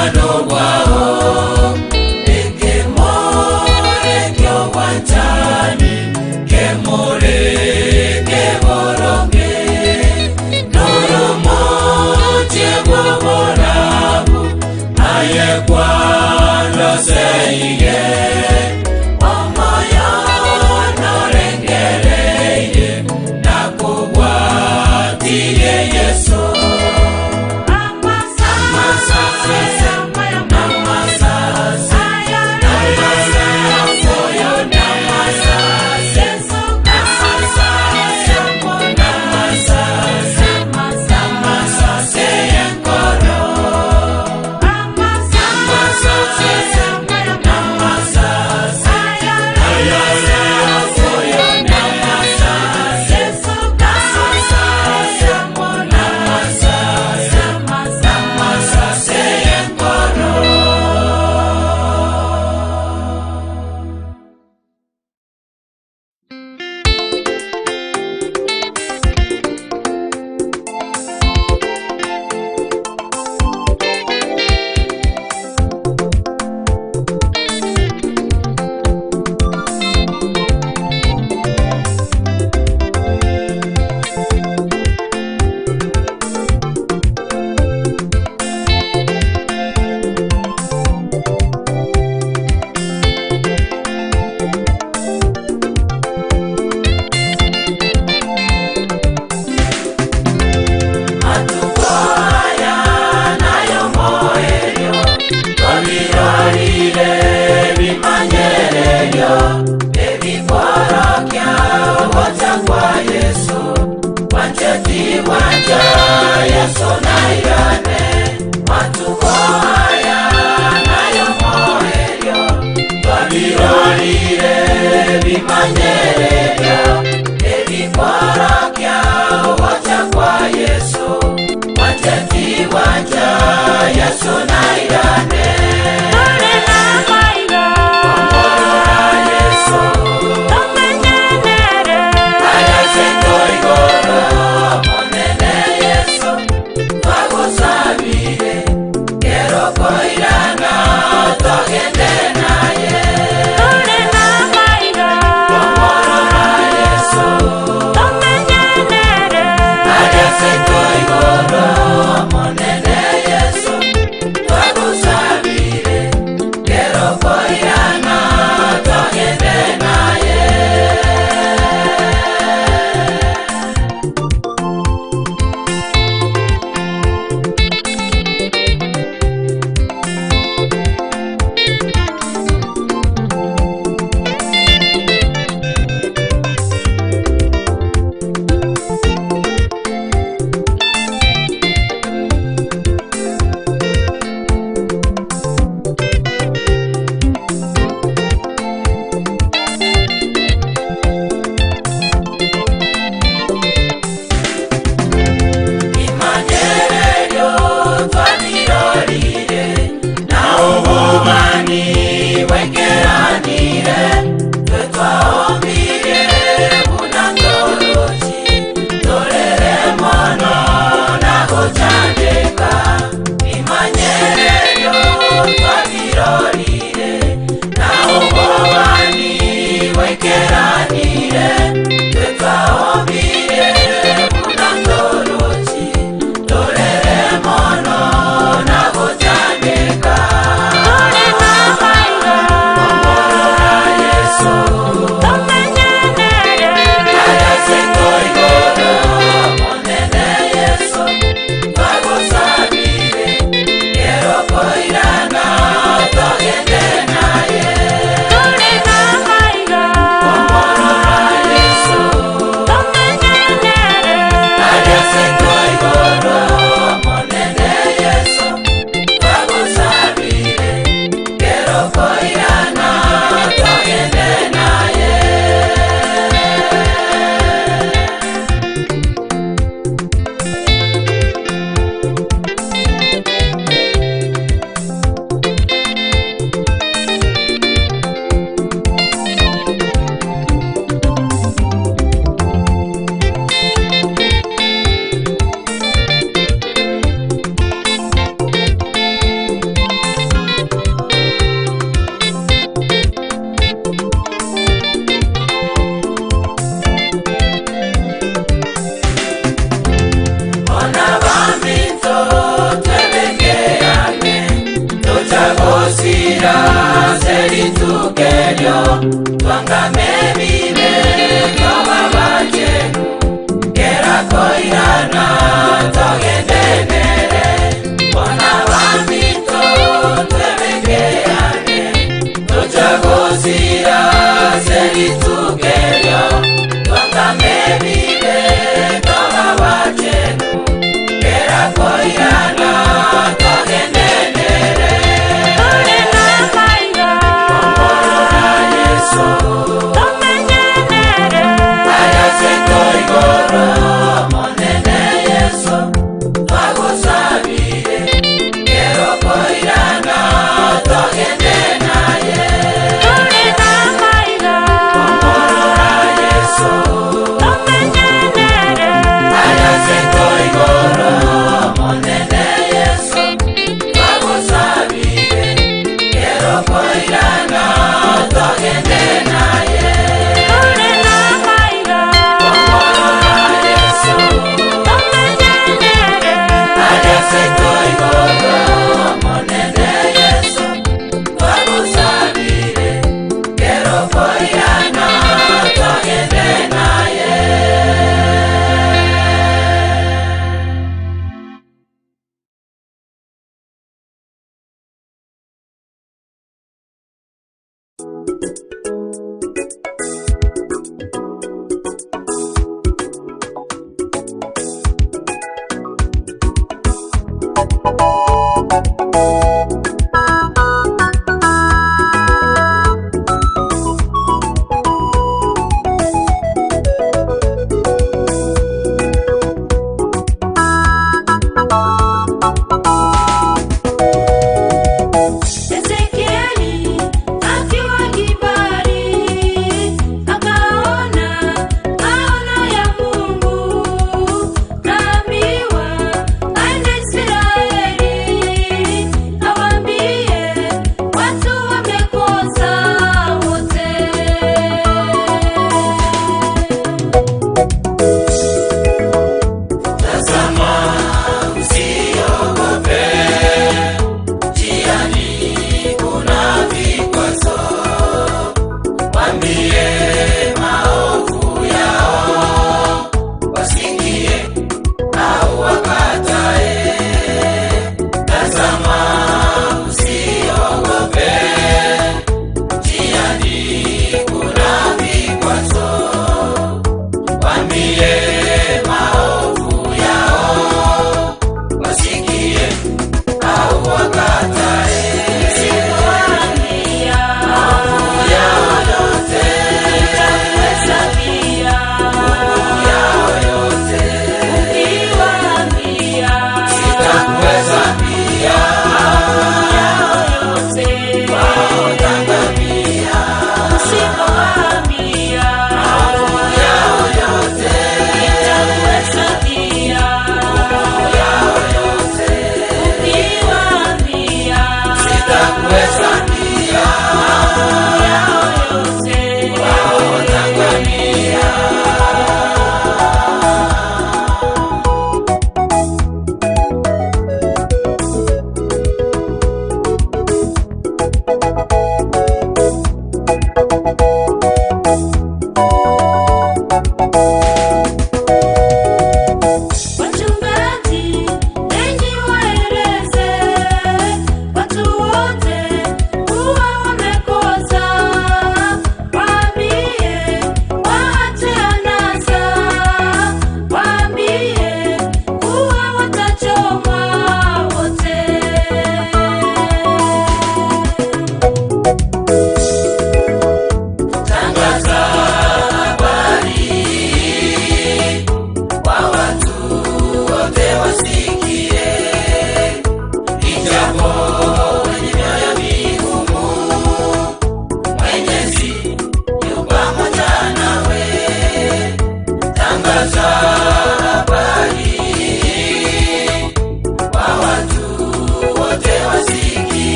Obokano bwao, ekemore ki'obwanchani, kemore keboronge, noromochie bw'oborabu, aye kwandoseire. Omoyo norengereirie, nakobwatirie Yeso. Matuko aya nayomoerio, twabirorire ebimanyererio ebikworokia ogocha kwa Yeso. Bwancheti bwancha Yeso nairane. Matuko aya nayomoerio, twabirorire ebimanyererio ebikworokia ogocha kwa Yeso. Bwancheti bwancha Yeso nairane. Tore namaiga, Omorora Yeso. tomenyenere. Agacheko igoro, Omonene Yeso, twagosabire, kero koirana togende naye. Tore namaiga, Omorora Yeso. tomenyenere. Agacheko igoro, Omonene Yeso, twagosabire, kero koirana togende naye. Twangame ebibe twababachenu Kera koirana togende nere Bona baminto twebekeane Tocha gosira ase rituko erio Twangame ebibe twababachenu Kera koirana togende nere Tore n'amaiga Omorora Yeso tomenye nere Ayase toigoro monene Yeso.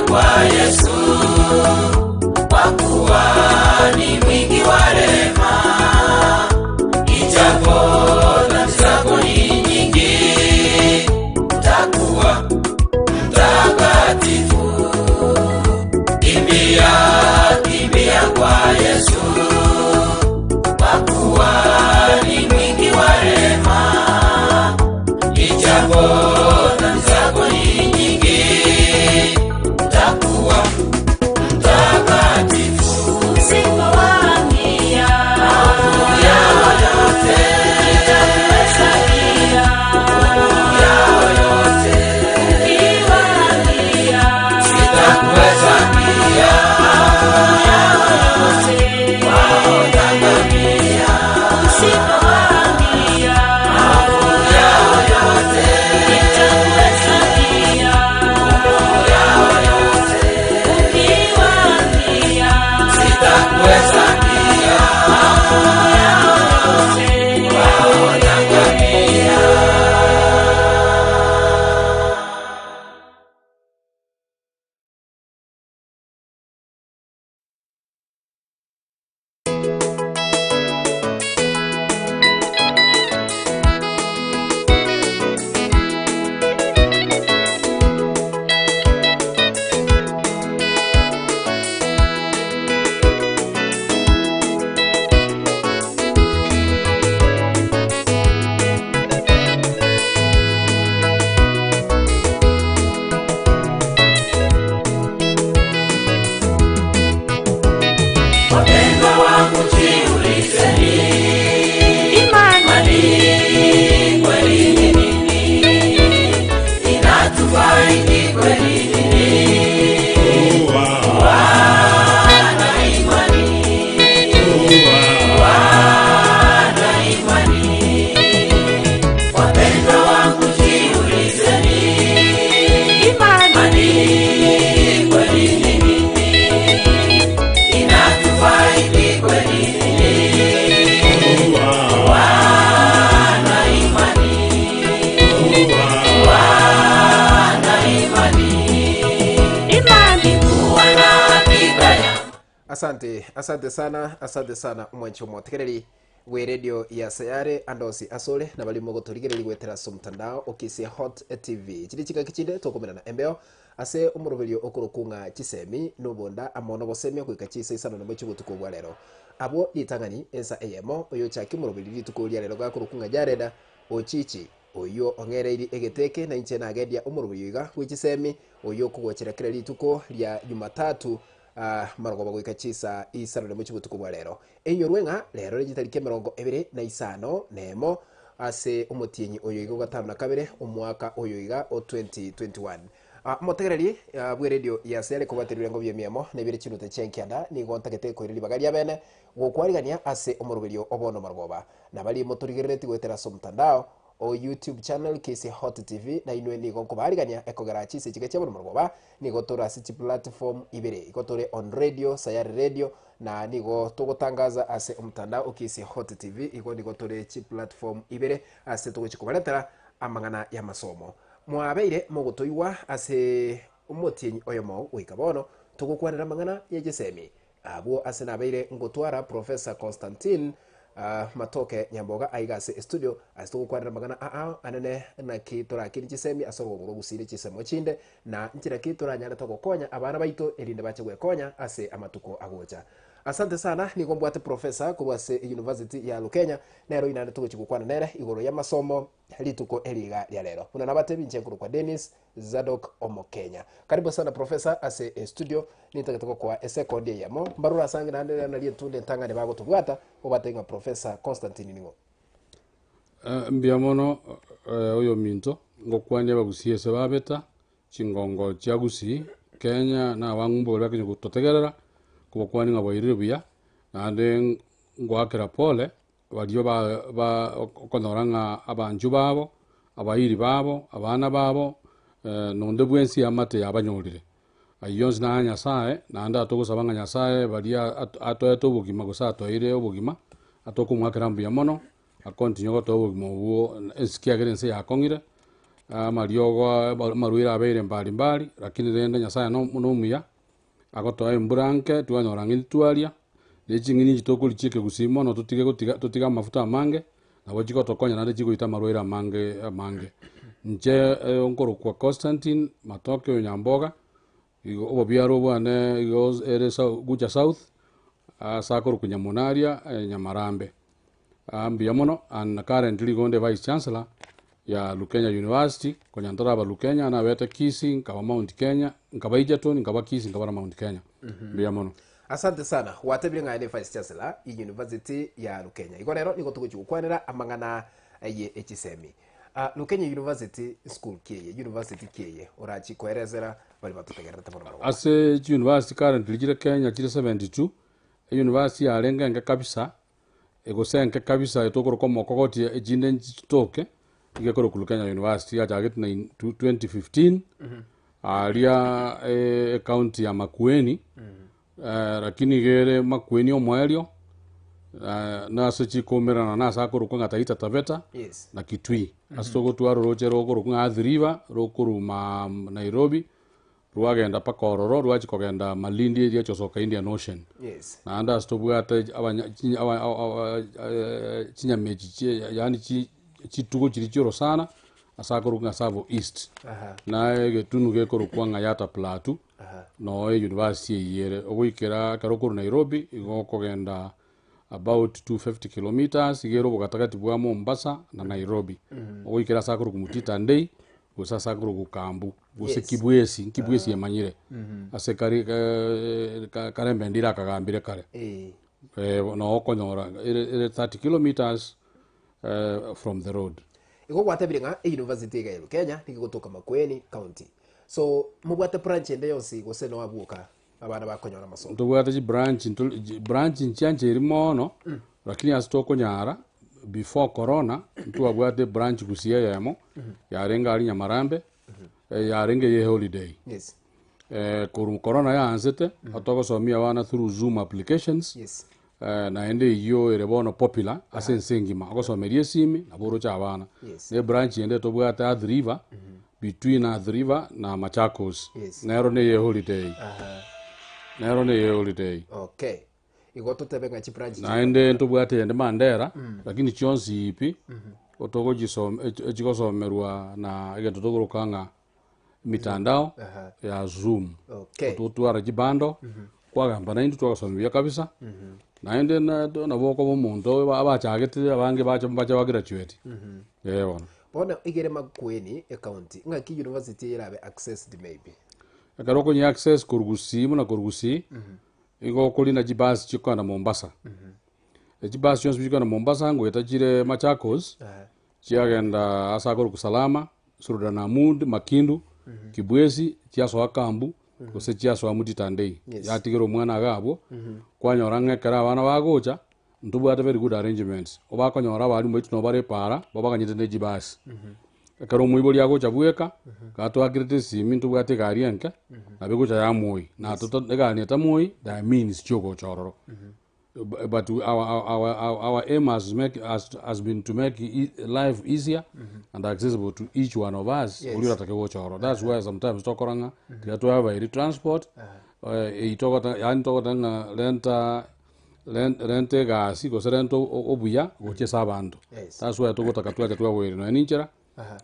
kwa Yesu, kwa kuwa ni mwingi wa rehema. Ijapo dhambi zako ni nyingi, utakuwa mtakatifu. Kimbia, kimbia kwa Yesu, kwa kuwa ni mwingi wa rehema. Ijapo dhambi zako ni nyingi, utakuwa mtakatifu. Usipowaambia Yao yote, nitakuhesabia. yao yote, Ukiwaambia sitakuhesabia. yote, Utaangamia. usipowaambia Yao yote, nitakuhesabia. yao yote, Ukiwaambia sitakuhesabia. yote. Utaangamia. Wapendwa wangu jiulizeni, Imani imani kweli ni nini? Inatufaidi kweli nini? Kuwa na imani, kuwa na imani. Wapendwa wangu jiulizeni, imani imani kweli ni nini? Inatufaidi kweli nini? Kuwa na imani, kuwa na imani, imani kuwa na hakika ya Asante, asante sana, asante sana omwanchi omotegereri bwe radio ya Sayare andosi asore na bari mogotorigereri gwetera ase omotandao okisia Hot TV. Chiri chingaki chinde tokomerana embeo ase omoroberio okorokwa ng'a chisemi nobonda amo nobosemia goika chisa isano nabo chi'obotuko bwa rero. Abwo ritang'ani ensa eyemo oyochaki omoroberio rituko ria rero gakorokwa ng'a Jareda Ochichi oyio ong'ereiri egeteke na inche nagendia omoroberio iga bwe chisemi oyio okogochera kera rituko ria Jumatatu marogoba goika chisa isano nemo chi'obotuko bwa rero. Einyorwe ng'a rero richitariki 25 nemo ase omotienyi oyo iga ogatano na kabere omwaka oyo iga o 2021. Omotegereri bwe radio ya Sayare kobwateria ebirengo bia emiemo na ibere chinuta chia enkianda nigo ntagete koira ribaga ria bene gokwarigania ase omoroberio obono marogoba. Na baria motorigerereti goetera ase omotandao o YouTube channel Kisii Hot TV na inwe nigo nkobarigania ekogera chise chiga chia bono marogoba nigo tore ase chiplatform ibere igo tore on radio Sayare Radio na nigo togotangaza ase omotandao o Kisii Hot TV igo nigo tore chiplatform ibere ase togochi kobaretera amang'ana y'amasomo. Mwabeire mogotoigwa ase omotienyi oyomo goika bono togokwanera amang'ana ye chisemi. Abwo ase nabeire ngotwara Professor Constantine Matoke Nyamboga aiga ase estudio ase togokwanera amang'ana aa anene naki torakini chisemi ase orogongo rwa Gusii chisemo chinde na nchera ki toranyare togokonya abana baito erinde bache gwekonya ase amatuko agocha. Asante sana nigo mbwate professor korwa ase University ya Lukenya nero inande togochi gokwana nere igoro y'amasomo rituko eriga ria rero. Buna nabatebi inche nkorokwa Dennis Zadok Omokenya. Karibu sana professor ase studio nintagete gokoa esekondi eyemo mbarura asange naende rero nari entunde entang'ani bagotobwata obate ng'a Professor Constantine ning'o. Mbuya mono oyominto, ngokwania abagusii ase babeta, chingongo chia Gusii, Kenya na abang'umbu baria bakonya gototegerera, nkobakwania ng'a bwairire buya, naende ngoakera pole baria ba ba okonyora ng'a abanchwa babo, abairi babo, abana babo, nonde bwensi eamate yabanyorire. Ayio onsi naya Nyasaye, naende atogosaba ng'a Nyasaye baria atoete obogima gose atoeire obogima, atokomoakera mbuya mono, akontinue gotoa obogima obwo ense ekiagera ense yakong'ire. Amariogo amarwaire abeire mbari mbari, lakini rende Nyasaye nomuya, agotoa embura nke twanyora ng'iti twaria, ne ching'eni echi tokoria chia ekegusii mono totige gotiga totige amafuta amange, nabo chigotokonya naende chigoita amarwaire amange amange. Inche nkorokwa Constantine Matoke oyo Nyamboga, igo obobiaro bwane igo ere Gucha South, ase akorokwa Nyamunaria Nyamarambe. Mbuya mono and currently igo nde vice chancellor ya Lukenya University, konya ntaraba Lukenya nabete Kisii, nkaba Mount Kenya, nkaba Egerton, nkaba Kisii, nkaba na Mount Kenya. Mbuya mono. Asante sana. Gwatebire ng'a aye ne vice chancellor ye University ya Lukenya. Igo rero nigo togochia gokwanera amang'ana ye echisemi. Lukenya University school ki eye, university ki eye orachie koerezera baria batotegererete bono barobwo? Ase chiuniversity currently chire Kenya chire 72, euniversity yarenge enke kabisa Gose enke kabisa etokoroka omokogoti echinde nchitoke, iga ekorokwa Lukenya University yachagete nine 2015 aria ecounty ya Makueni, lakini iga ere Makueni omoerio nase chikoumerana nase akorokwa ng'a Taita Taveta Yes. na Kitui. Ase togotwara oroche rokorokwa ng'a Athi River rokoruma Nairobi Rwagenda mpaka ororo, rwachia kogenda Malindi eria echosoka Indian Ocean. Yes. Naende ase tobwate abanya chi aba aba chinyama echi chie yaani chi chitugo chiria chi'orosana, ase akorokwa ng'a Tsavo East. Aha. Na egetunu gekorokwa ng'a Yatta Plateau, Aha. noo eyunivasiti eyio ere. Ogoikera ekero okorwa Nairobi, igo okogenda about 250 kilometres, iga ere obogatagati bwa Mombasa na Nairobi. Ogoikera ase akorokwa Mutita Ndei, gose ase akorokwa Kambu, gose Yes. Kibwezi, Nkibwezi emanyire, ase kare Karembe Ndire akagambire kare. Eh. Noo okonyora ere ere 30 kilometres from the road. Igo gwatebire ng'a eyunivasiti iga ya Kenya nigo egotoka Makueni County. So mobwate branch ende yonsi gose no abwo oka abana bakonyora amasomo? Ntobwate chibranch nto branch nchiancheri mono, lakini ase tokonyara before corona ntwabwate ebranch gusii eyemo yarenge aria Nyamarambe, yarenge eye holiday. Yes. Korwa corona yaansete, togosomia abana through zoom applications, Yes. naende eyio ere bono popular ase ense engima, ogosomeria esimi nabo oroche abana. Yes. Na ebranch ende tobwate Athi River, between Athi River na Machakos, Yes. nero neye holiday, Aha. nero neye holiday. Okay. Igo totebe ng'a chibranch Naende ntobwate eyende Mandera, lakini chionsi pi, otogochisom echigosomerwa na egento tokoroka ng'a emitandao Aha. ya zoom. Okay. Totwara chibando, kwagamba naintwe twagasoma buya kabisa, naende na nabo okoba omonto abachagete abange bacha bacha ba graduate, eh bono. Bono igere Makueni ecounty, ng'aki university eye erabe accessed maybe? Ekero okonya access korwa Gusii buna korwa Gusii, igo okorina chibasi chikogenda Mombasa. Echibasi chionsi chikogenda Mombasa ngoeta chire Machakos, chiagenda ase akorokwa Salama, Sultan Hamud, Makindu, Kibwezi, chiasoa Kambu, gose chiasoa Mutitandei. Yes. Yatigera omwana iga abwo, kwanyora ng'a ekero abana bagocha, ntobwate very good arrangements. Obakonyora abalimu baito nabo bare epaara, babaganyete ne chibasi. Ekero omoibori agocha bweka, gatwakerete esimi ntobwate egari enke, nabo egocha yamoyia. Na tota egari etamoyia, there are means chiogocha ororo. But our, our, our, our aim has, make, has, has been to make e life easier and accessible to each one of us Yes. oria oratake gocha ororo. That's why sometimes tokora ng'a tiga twabairi transport, eyio togota yaani togoteba ng'a renta renta egasi gose renta obuya gochia ase abanto. Yes. That's why togotaka twacha twaboire nonya na inchera, Aha.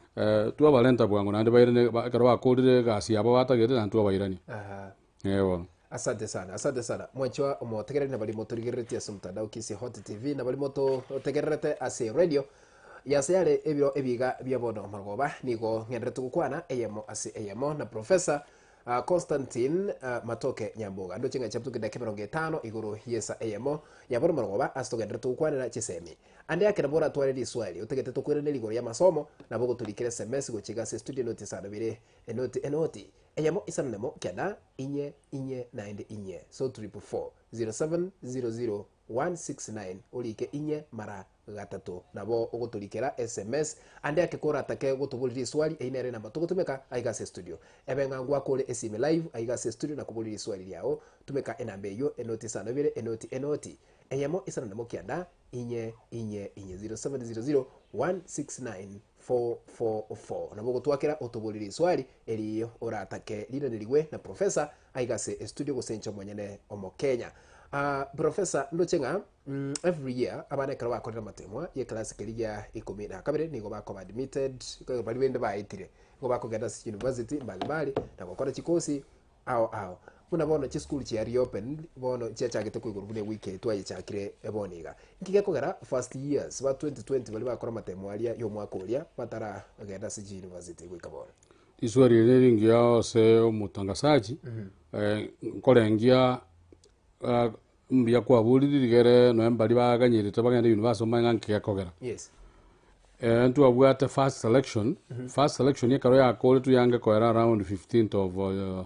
twabarenta bwango naende bairane ekero bakorire egasi yabo batagete naende twabairania. Aha. Ee bono. Asante sana, asante sana. Mwanchwa omotegereri na baria motorigereretie ase omotandao Kisii Hot TV na baria mototegererete ase radio yase yare ebiro ebiga bia bono marogoba nigo ng'enderete gokwana eyemo ase eyemo na Professor uh, Constantine uh, Matoke Nyamboga ndoche ng'a chaptuki dakika emerongo etano igoro yesa eyemo ya bono marogoba ase togenderete gokwanera chisemi ande ake nabo oratware riswali otagete tokoiraneria igoro y'amasomo nabo ogotorikera sms gochia iga ase studio noti isano ibere enoti enoti Eyemo isano nemo kianda inye inye naende inye so triple four 0700169 orike inye mara gatato nabo ogotorikera sms ande ake koratake gotoboria riswali eyio nere enamba togotumeka aiga ase estudio ebe ng'a ngwakore esimi live aiga ase estudio na koboria riswali riao tumeka enamba eyio enoti isano ibere enoti enoti eyemo isano nemo kianda inye inye inye 0700169. 444. Nabo ogotwakera otoborie riswali erio oratake riiranerigwe na Professor aiga ase estudio gose inche omonyene Omokenya. Ah, Professor ndoche ng'a every year abana ekero bakorire amatemwa ye class keria gia ikomi na kabere nigo bakoba admitted, baria bende baetire nigo bakogenda ase chiuniversity mbali mbali na gokora chikosi ao ao. Buna bono chisukuru chia reopened bono chiachagete koigorwa buna ewiki eye twayechakire bono iga. Inki gekogera first years ba 2020 baria bakora amatemo aria ya omwaka oria bataragenda ase chiuniversity goika bono? Riswali eri ringiya ase omotangasaji, nkorengia mbuya kwaborire rigere nonya mbaria baganyerete bagende university omanye ng'a nki gekogera. Yes. Ntwabwate first selection, first selection ekero yakoretwe yange koera around 15th of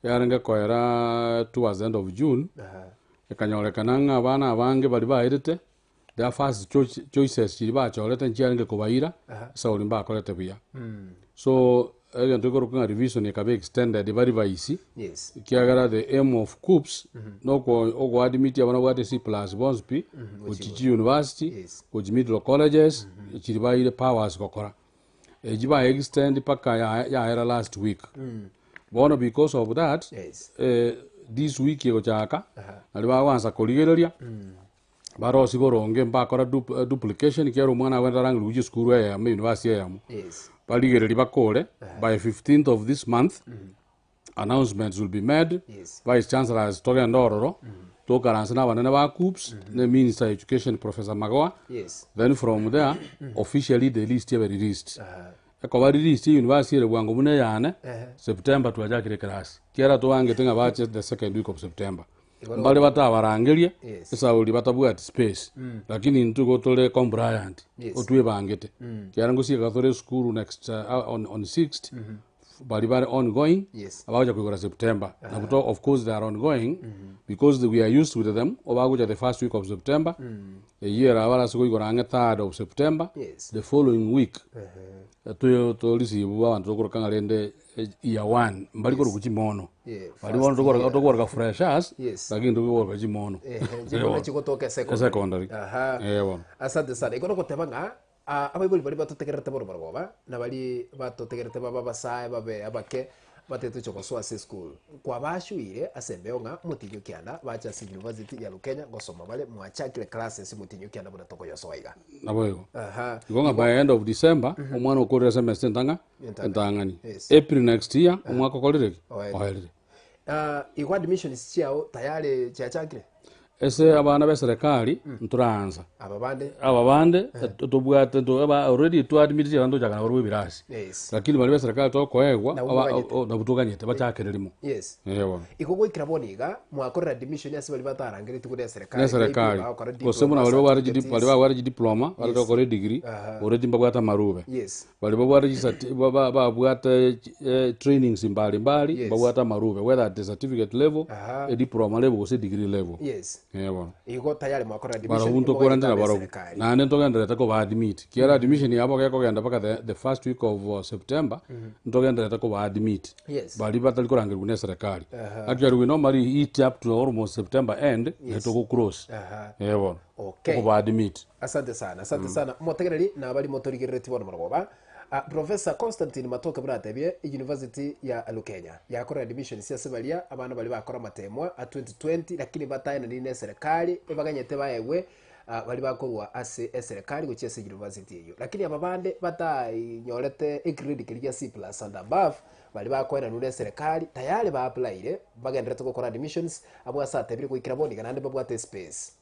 yarenge koera towards the end of June, ekanyorekana ng'a abana abange baria baerete, their first choices chiria bachorete nchiarenge kobaira, esauri mbakorete buya. So, egento gekorokwa ng'a revision ekaba extended barivise, Yes. ekiagera the aim of KUCCPS noko okoadmit abana babwate C plus bonsi pi, gochia chiuniversity, Yes. gochia middle colleges, chiri baire powers gokora. Echi ba extend mpaka ya- yaera last week. Bono because of that, Yes. this week egochaka, nari bagoansa korigereria, barosie boronge mbakora duplication ekiagera omwana abwenerete arang'erwe gochia esukuru eyemo university eyemo. Yes. Barigererie bakore by 15th of this month announcements will be made Yes. vice chancellors togende ororo tokaranse na abanene ba KUCCPS ne minister of education professor Magoha Yes. then from there officially the list ebe released ekoba released university ere bwango buna eyane September twachakire class kiagera tobangete ng'a bache the second week of September Mbare batabarangerie Yes. esauri batabwati space lakini intwe igo tore compliant Yes. otwebangete kiagera ngosieka tore esukuru next on 6th baria bare ongoing Yes. abagocha koigora September nabo to of course they are ongoing because we are used with them obagocha the first week of September eyio erabare ase koigora ang'e third of September Yes. the following week to to receive abanto tokoroka ng'a rende year one mbari korokwa chimono Yeah, Baria bono first tokoroka year. tokoroka freshers Yes. lakini tokoroka chimono Ehe, chimono chigotoka esecondary. Esecondary. Aha. Eh, bono. Asante sana. Igo nogoteba ng'a ah, abaibori baria batotegererete bono barobwo na baria batotegererete babe abasae babe abake batete gocha gosoa ase esukuru. Kwabashuire ase embeo ng'a motinyi okianda bache ase university ya Lukenya gosoma bare mwachakire classes motinyi okianda buna tokoyosoa iga. Naboigo. Aha. Igo ng'a by end of December omwana okorire semester entang'a Entang'ani. entang'ani. Yes. April next year omwaka okorire ki? Oerire. Oerire. Ah, igo admissions chiao tayari chiachakire? Ase abana be serikali ntoraansa. Aba bande? Aba bande tobwate nto aba already twaadmitire abanto tochaka nabarobwo ebirasi. Yes. Lakini baria be serikali tokoegwa Nabwo aba moganyete. o- nabwo toganyete bachakere rimo. Yes. Eh bono. Igo goikera bono iga, mwakorire admission ase baria batarangeretigwe ne eserekari, Ne serikali. maybe bagokora Gose buna diploma, baria babwate certificates. baria babwate chidiploma, bare Yes. gokora edegree, Aha. already mbabwate amarube. Yes. Baria babwate chisati ba- ba- babwate trainings mbari mbari, Yes. mbabwate amarube whether at the certificate level, Aha. ediploma level gose degree level. Yes. Eh bono. Igo tayari mwakora admission, Barabwo ntokorente imogende na ase barabwo. eserekari. Naende ntogendererete koba admit. Kiagera admission yabo gekogenda mpaka the, the first week of September, ntogendererete koba admit. Yes. Baria batari korangerigwa na eserekari. Actually we normally hit up to almost September end, yes. togo close. Aha. Eh bono. Okay. Okoba admit. Asante sana, asante sana. Motegereri na abari motorigerereti bono marogoba. Ah, Professor Constantine Matoke buna atebie, University ya Lukenya yakorire admissions ase baria abana baria bakora amatemwa a 2020 lakini bataenaniri na eserekari ebaganyete baegwe ah, baria bakorwa ase eserekari gochia ase university eyio. Lakini aba bande batanyorete egrade keria gia C plus and above baria bakoenanwa na eserekari tayari ba applyire bagendererete gokora admissions abwo ase atebire goikera bono iga naende babwate espace.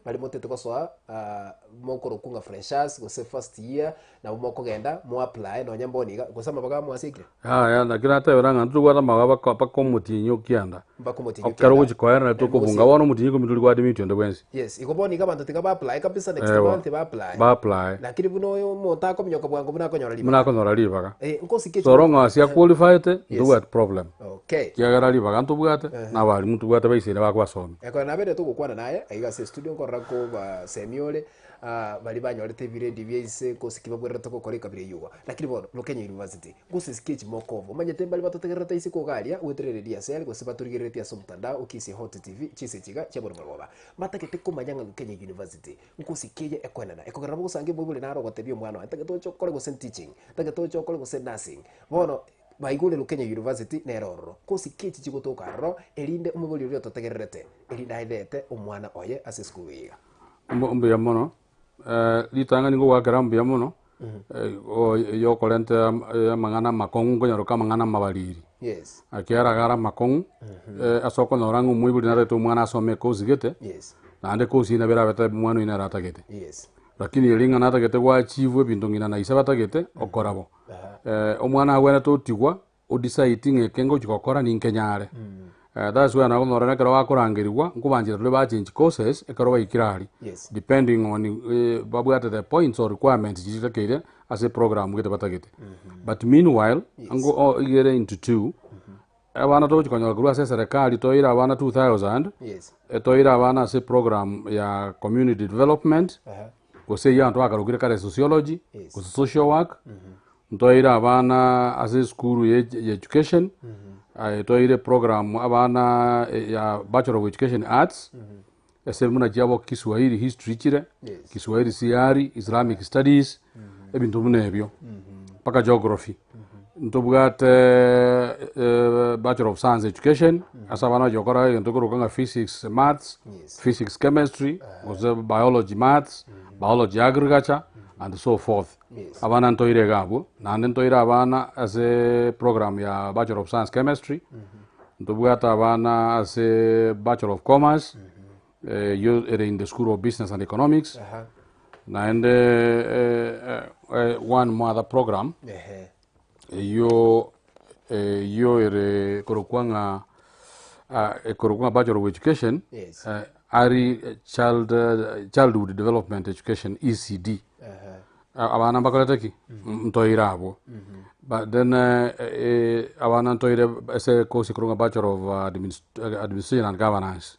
Baria motete gosoa ah, mokorokwa ng'a freshers gose first year Nabo mokogenda moapply nonya mbono iga, gose amabaga amwasikire? Yaya, naki natebera ng'a ntitobwate amabaga baka mpaka omotienyi okianda. Mpaka omotienyi Ekero okianda. ogochia koera nari tokobunga bono omotienyi ikomi tori kwadimiti onde bwensi. Yes, igo bono iga abanto tiga ba apply kabisa next Ewa, month ba apply. ba apply. Lakini buna oyo omonto akominyoka bwango buna akonyora ribaga. Buna akonyora ribaga. Eh, nkosike So long as ya qualified. Tobaete, ntobwati problem. Okay. Ekiagera ribaga ntobwate, na abalimu ntobwate baisaine bakobasomia. Ekero nabere togokwana naye aiga ase estudio nkorora kobasemia ore ah, baria banyorete ebiredi bia inse gose ki babwererete gokora ekabira eyio igo. Lakini bono Rukenya University, gose esike echi mokoba, omanyete mbare batotegererete isiko iga aria, goetera eredio ase are gose batorigereretie ase omotandao o Kisii Hot TV chinsa echi iga chia bono marogoba. Mbatagete komanya ng'a Rukenya University nkosi ki eye ekoenana, ekogera nabo ogosangia omoibori naro ogotebia omwana oye, ntagete oche okore gose teaching, ntagete oche okore gose nursing. Bono baigure Rukenya University nere ororo. Kosi ki echi chigotoka aroro, erinde omoibori oria ototegererete, erinde aedete omwana oye ase esukuru eye iga. Mbu- Mbuya mono, ritang'ani ngogoakera mbuya mono, yokorenta amang'ana amakong'u nkonyaroka amang'ana amabariri. Yes. Ekiagera iga are amakong'u, ase okonyora ng'a omoibori narete omwana asome ekosi gete, Yes. naende ekosi eyio nabo erabete omwana oyio nere atagete. Yes. Lakini eri ng'a natagete goachieve ebinto ng'ina na ise batagete, okora bo. Omwana agwenerete otigwa, odecide ng'a eke ngochi gokora ninkenyare. That's why nabo okonyora ekero bakorangerigwa, nkobanchera tore bachange courses ekero baikire aria. Yes. Depending on babwate the points or requirements chiria chitakeire ase eprogram gete batagete. But meanwhile, ango o igere into two, abana togochi konyora korwa ase eserekari toire abana 2000, Yes. toire abana ase eprogram ya community development, Aha. gose eyio abanto bakarokire kare sociology, Yes. gose social work, Ntoire abana ase esukuru ya ya education, aye toire program abana ya bachelor of education arts, ase buna chiabo Kiswahili history chire, Yes. Kiswahili CR, Islamic studies, ebinto buna ebio, mpaka geography. Ntobwate bachelor of science education, ase abana bachi gokora egento ekorokwa ng'a physics maths, Yes. physics chemistry, gose biology maths, biology agriculture, and so forth. Yes. Abana ntoire iga abwo, naende ntoire abana ase program ya Bachelor of Science Chemistry, ntobwate abana ase Bachelor of Commerce, eyio ere in the School of Business and Economics, Aha. naende one more other program, Ehe. eyio eyio ere korokwa ng'a ekorokwa ng'a Bachelor of Education, Yes. Early Child Childhood Development Education, ECD. Abana mbakorete ki? Ntoire abwo. But then abana ntoire ase ekosi ekorokwa ng'a Bachelor of Administration and Governance.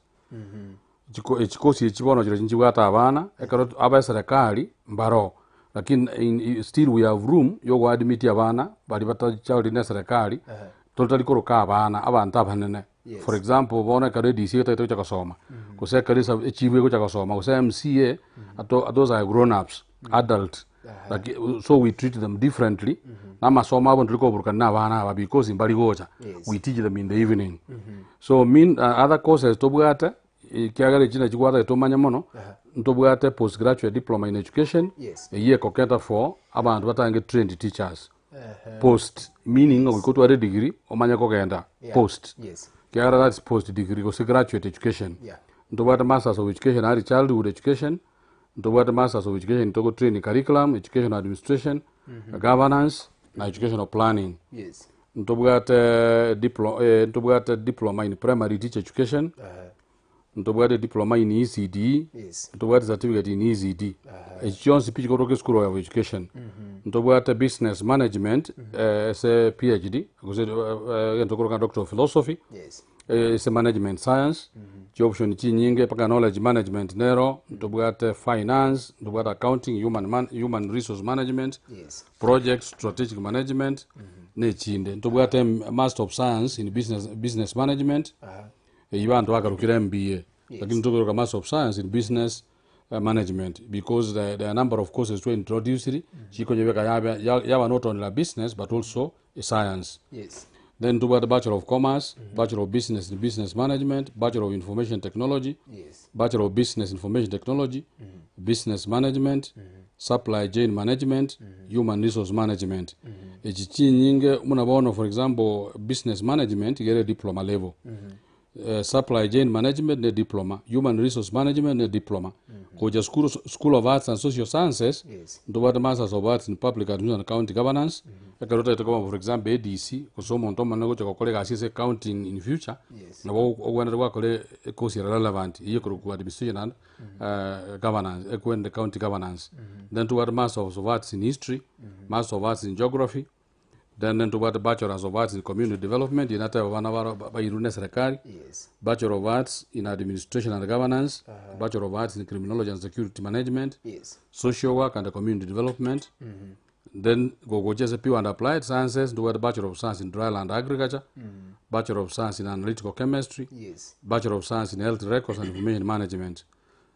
Chiko echikosi echi bono chirochio nchibwate abana, ekero abeserekari mbaroo, lakini in still we have room ya ogoadmit abana baria batachoriri na eserekari, totari koroka abana, abanto abanene. Yes. For example, bono ekero EDC etagete gocha gosoma, gose ekero esa echifu egocha gosoma, gose MCA, ato those are grown ups, adult. Laki so we treat them differently, na amasomo abo ntori koburukania na abana aba because mbari gocha, Yes. we teach them in the evening. So mean other courses tobwate, ekiagera echi nachi gwatagete tomanye mono, ntobwate postgraduate diploma in education, Yes. eyio egocater for abanto batange trained teachers. Post, meaning ng'a goika otware edegree omanye kogenda Yeah. post. Yes. Ekiagera that's post degree gose graduate education. Yeah. Ntobwate masters of education early childhood education, ntobwate masters of education togo train curriculum, educational administration, governance na educational planning. Yes. Ntobwate diplo ntobwate diploma in primary teacher education, Ntobwate diploma in ECD, Yes. ntobwate certificate in ECD. Echi chionsi pi chikoroka eschool of education. Ntobwate business management ase PhD, gose egento okoroka doctor of philosophy, Yes. ase management science, chioption chinyinge mpaka knowledge management nero, ntobwate finance, ntobwate accounting, human man, human resource management, Yes. project strategic management, na echinde. Ntobwate master of science in business, business management, Eyio abanto bakarokire MBA, lakini tokoroka Master of Science in Business Management because there are a number of courses twa introduced chikonyebeka yabe yaba not only a business but also a science. Yes. Then tobwate Bachelor of Commerce, Bachelor of Business in Business Management, Bachelor of Information Technology, Yes. Bachelor of Business Information Technology, Business Management, Supply Chain Management, Human Resource Management. Echi chinyinge buna bono for example Business Management iga ere diploma level. Supply Chain Management ne diploma, Human Resource Management ne diploma. Gocha school, School of Arts and Social Sciences, Yes. ntobwate Masters of Arts in Public Administration and County Governance, ekero otagete koba for example ADC, gose omonto omonene ogocha gokora egasi ase ecounty in future, Yes. nabo ogwenerete gwakora ecourse ere relevant, eyio ekorokwa Administration and governance, ekwende county governance. Then tobwate Master of Arts in History, Master of Arts in Geography, Then ntobwate Bachelors of Arts in Community Development, eye nateba abana baro bairwe na eserekari. Bachelor of Arts in Administration and Governance, Bachelor of Arts in Criminology and Security Management, Social Work and Community Development. Then gogocha ase Pure and Applied Sciences, ntobwate Bachelor of Science in Dryland Agriculture, Bachelor of Science in Analytical Chemistry, Bachelor of Science in Health Records and Information Management.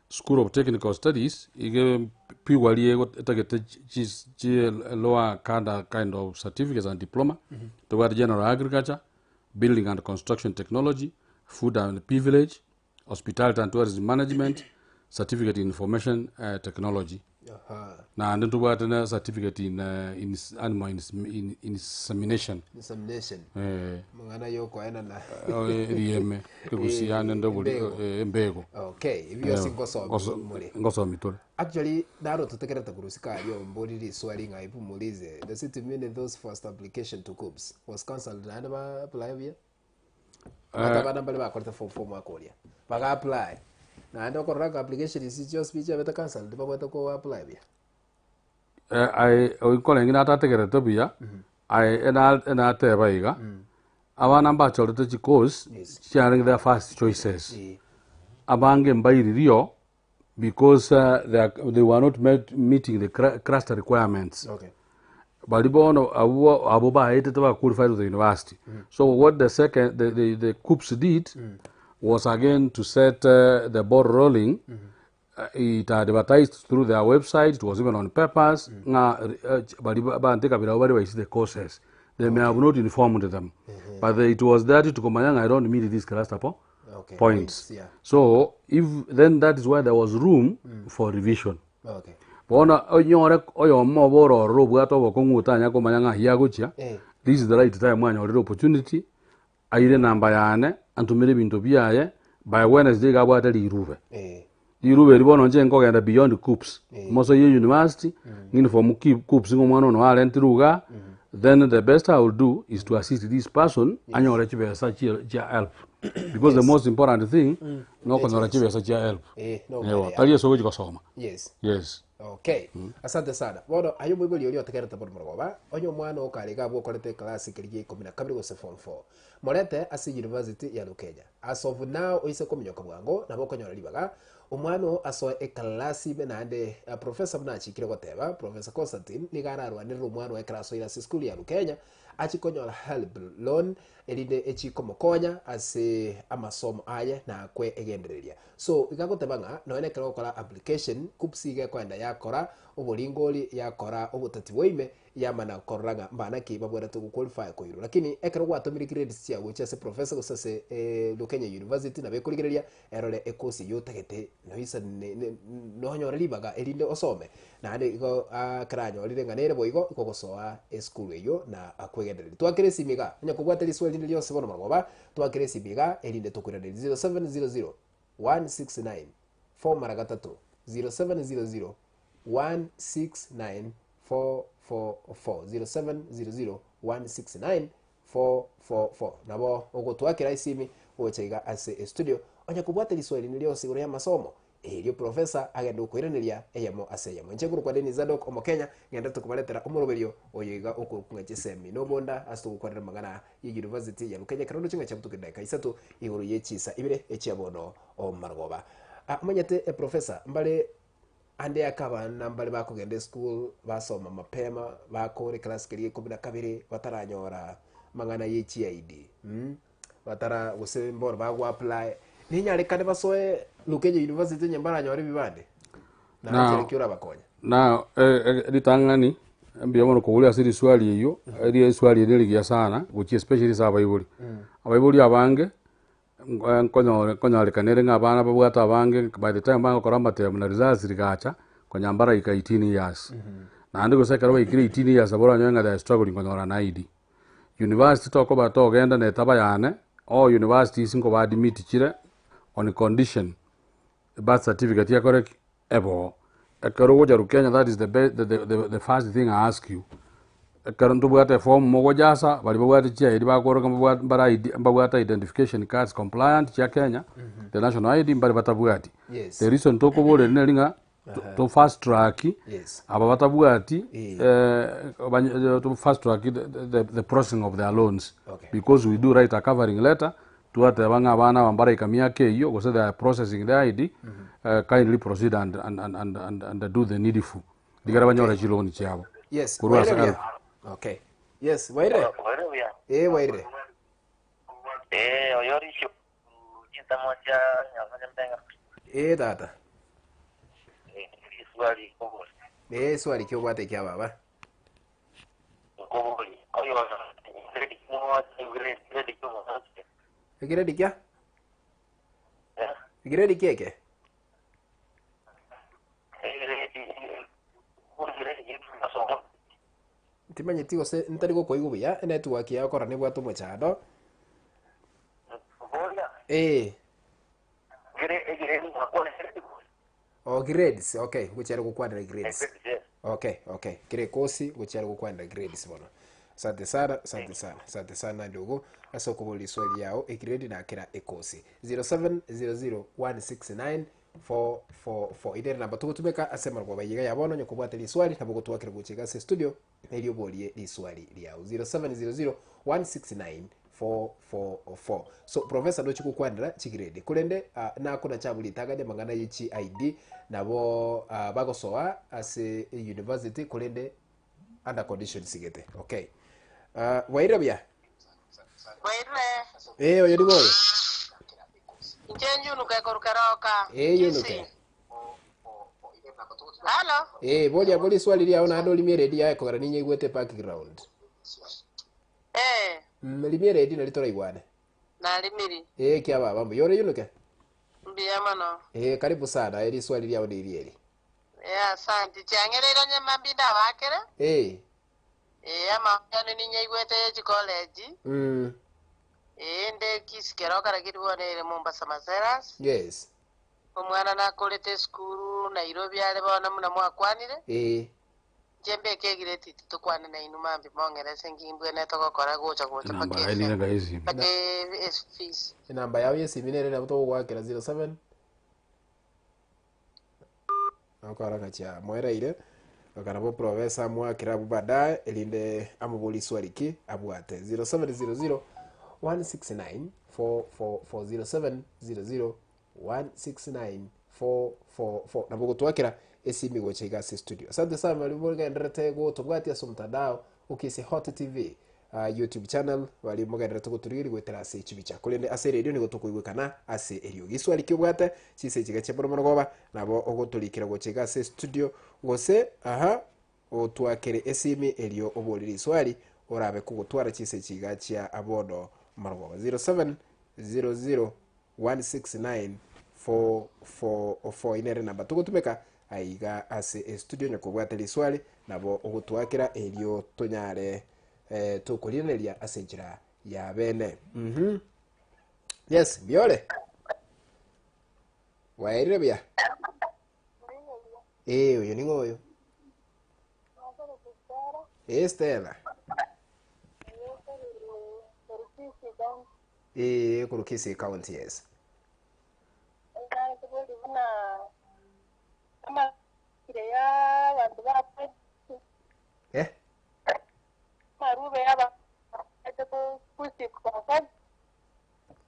School of Technical Studies, iga pigwa rie etagete chi chi lower kada kind of certificates and diploma, tobwate General Agriculture, Building and Construction Technology, Food and Beverage, Hospitality and Tourism Management, Certificate in Information eh, Technology. Naende ntobwate na certificate in, eh, in animal insemination. Insemination. Eh. Amang'ana yokoenana. Eh, rieme egusia nende obori Embego. eh, embego. Okay, ebi bionsi ngosomi Ngoso- more. ngosomi tore. Actually, naro totegerete korwa isiko aria ombori riswali ng'a ebu murize, does it mean those first application to KUCCPS was cancelled naende ba apply buya? Ata abana mbare bakorete form four mwaka oria, baga apply, naende okorora ng'a application isi chionsi pi chiabete cancelled babwate ko apply buya? Eh, aye oikore ng'ina atategerete buya, aye ena enateba iga, abana mbachorete chicourse Yes. chiarenge their first choices. Eh. Abange mbairirio because they, are, they were not met, meeting the cluster requirements. Okay. Bari bono abwo abo baetete ba qualified to the university. So what the second the KUCCPS did was again to set the ball rolling. It advertised through their website, it was even on papers. Ng'a bari bante kabira bari baisi the courses. They may have not informed them. But it was that to komanya I don't meet this cluster po points. Points, yeah. So if then that is why there was room for revision. Bono onyore oyomo obo ororo obwate obokong'u otanya komanya ng'a ayio agochia, this is the right time mwanyorire opportunity, aire enamba yane, antomere ebinto biaye, by Wednesday iga abwate rirube. Rirube eri bono inche nkogenda beyond KUCCPS, mosoyie university, ng'inform KUCCPS ng'a omwana ono arentirwe igaa, then the best I will do is to assist this person anyore chibesa chia chia help. Because the most important thing, nokonyora chibesa chia help. Eh, no Ewa, mbere tari ase ogochi gosoma. Yes. Okay. Asante sana. Bono aye omoibori oria otegerete bono morogoba, onye omwana okare iga abwo okorete eclass keria gia ikomi na kabere gose form four. Morete ase university ya Lukenya. As of now oise kominyoka bwango nabo okonyora ribaga omwana oo asoe eclass ime naende professor buna achikire goteba, Professor Constantine nigo ararwanerere omwana oo ekero asoire ase esukuru ya Lukenya achie konyora helb loan erinde echie komokonya ase amasomo aye na kwegendereria. So iga agoteba ng'a nonya nekero ogokora application, KUCCPS iga ekoenda yakora oboringori, yakora obotati bwa ime, yamana korora ng'a mbana ki babwenerete go qualify koirwa. Lakini ekero gwatomire grades chiago gochia ase professor gose ase Lukenya University nabo ekorigereria erore ecourse eyio otagete noisa nonyore ribaga erinde osome. Naende igo ekero anyorire ng'a nere boigo igo ogosoa esukuru eyio na kwegendereria. Twakere esimi iga, onye kobwate riswali rinde rionsi bono marogoba, twakere esimi iga erinde tokoiranerie 0700 169 4 mara gatato, 0700 169 444, 0700 169 444. Nabo ogotwakera esimi gocha iga ase estudio onye kobwate riswali rinde rionsi igoro y'amasomo Erio profesa agende gokoiraneria eyemo ase eyemo. Inche nkorokwa Denis Zadok, Omokenya, ng'enderete kobaretera omoroberio oyo iga okorokwa ng'a chisemi na obonda ase togokwanera amang'ana ye University ya Lukenya ekero ndoche ng'a chiabutoka edaika isato igoro ye chisa ibere echia bono omarogoba. Ah, omanyete profesa, mbare ande ake abana mbare bakogenda eschool basoma mapema bakora eclass keria ikomi na kabere bataranyora amang'ana ye chiID mh. Batara gose mbono bago apply ninyarekane basoe Lukenya University onye mbaranyore ebibande Now- nanchere ki orabakonya Na eh, eh, ritang'ani mbuya mono koboria ase riswali eyio, erio eswali eri nerigiya sana gochia especially ase abaibori. Abaibori abange nkonyore nkonyarekana ere ng'a abana babwate abange by the time bagokora amatemo na results rigacha, konya mbaraika 18 years. Naende gose ekero baikire 18 years nabo oranyore ng'a they are struggling konyora na ID. University tokoba togenda na etaba yane, all universities nkoba admit chire on condition birth certificate ekore ki? Ebe oo. Ekero ogocha Rukenya that is the be the the the first thing I ask you, ekero ntobwate eform mogojasa, baria babwate chi ID bakoroka mbabwate mbare ID mbabwate identification cards compliant chia Kenya, the national ID mbare batabwati. Yes. The reason tokoboreria neri ng'a. To fast track Yes. aba batabwati Eh. to fast track the processing of their loans Okay. because we do write a covering letter twateba ng'a abana aba mbaraika miaka eyio gose they are processing their ID kindly proceed and do the needful rigera banyore chiloan chiabo Yes, Korwa waire ase buya. Okay. Yes, waire. Waire buya. Eh, waire. Eh, oyo richo. Chinsa moja nyafanya mbenga. Eh, tata. Eh, swali koboli. Eh, swali kio bwate kia baba. Koboli. Oyo grade moja grade grade moja. Grade kia? Eh, Grade kieke? grade grade masomo. Timanyeti gose ntari gokoigwa buya enetwork yakora nibwate omochando. Koboli. Eh, Grade grade makone grade. oh grades. Okay, gochiara gokwanera grades. Grade. Okay, okay. Kire kosi gochiara gokwanera grades bono. Asante sana, asante sana, asante sana ndugu. Ase okobora iswali yao egrade nakera ekosi. 0700169444 ire namba tugotumeka ase marwa bayiga ya bono nyokobwate riswali nabo gotwakira gochega ase studio neryo oborie riswali riao 0700169444 so professor ndochi gokwanera chigrade korende nakona chaburi tagade mang'ana ye chi ID nabo bagosoa ase university korende under conditions gete okay waire buya Waire, eh oyo nigo oyo inche njunuke korukeroka. eh yunuke Halo, eh boria bori swali riao naende orimie redio yae kogera ninyeigwete background eh, rimie redio nari toraigwane narimiri, eh kia baba mbuya ore yunuke mbuya mono. eh karibu sana eri swali riao niri eri Eh, asante. Chiang'ereire nyama mbinda bakere. eh Eh, amang'ana ninyeigwete chicollege. Eh, nde kisikeroka lakini bonere Mombasa Maseras. yes Omwana nakorete esukuru Nairobi are bono muna mwakwanire. eh Inche mbeke egireti titokwane na inwe mambi mong'erese ngimbwene togokora gocha gocha Namba mpaka yaye efe- niga ezi. mpaka efees. enamba yao yesimi nere nabo togogwakera 07 okora ng'achia mwereire okarabo professor amwakera abu baadaye erinde amobori swali ki abwate 0700 169 444 0700 169 444 nabo gotwakera esimi gocha iga ase studio asante sana bari mogenderete gotobwatia ase omotandao okise hot tv youtube channel bari mogenderete goturigiri gwetera ase echibicha korende ase radio nigo tokoigwekana ase eriogi iswali kiobwate chise chiga chia mono goba nabo ogotorikera gocha iga ase studio gose aha otwakere esimi erio oborire iswali orabe kogotwara chise chiga chia abono marogoba 0700 169 444 inere namba togotumeka aiga ase estudio nyakobwate riswali nabo ogotwakera erio tonyare tokorireneria ase enchera ya bene yes biore waerire buya eh oyo ning'o oyo eh Stella eh korokisi county yes eh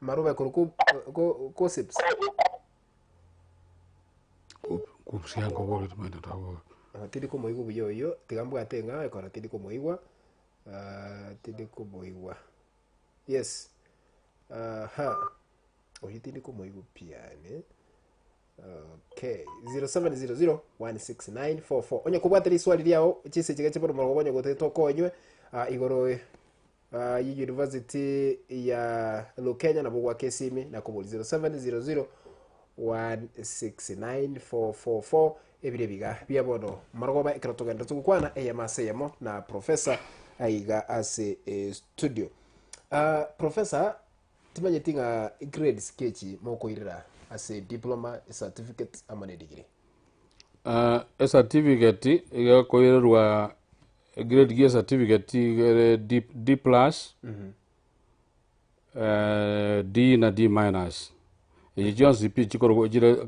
marube koruku ko kosips Kubusia nkobori tumende tabo. Tindi komoigwa buya oyo tiga mbwate ng'a ekora tindi komoigwa tindi komoigwa yes aha oyo tindi komoigwa piane okay 0700 16944 onye kobwate riswali riao chise chiga chiboro morongo onye gotete tokonywe igoro yi university ya Lukenya nabo gwaka esimi nakobori 0700 169444 ebire biga bia bono marogoba ekero togenda togokwana eyemo ase eyemo na professor aiga ase studio professor timanyeti ng'a grades kechi mokoirera ase diploma certificate ama ne degree Ecertificate igekoirerwa grade gia certificate igere D, D plus D na D minus. Echi chionsi pi chikorokwa chire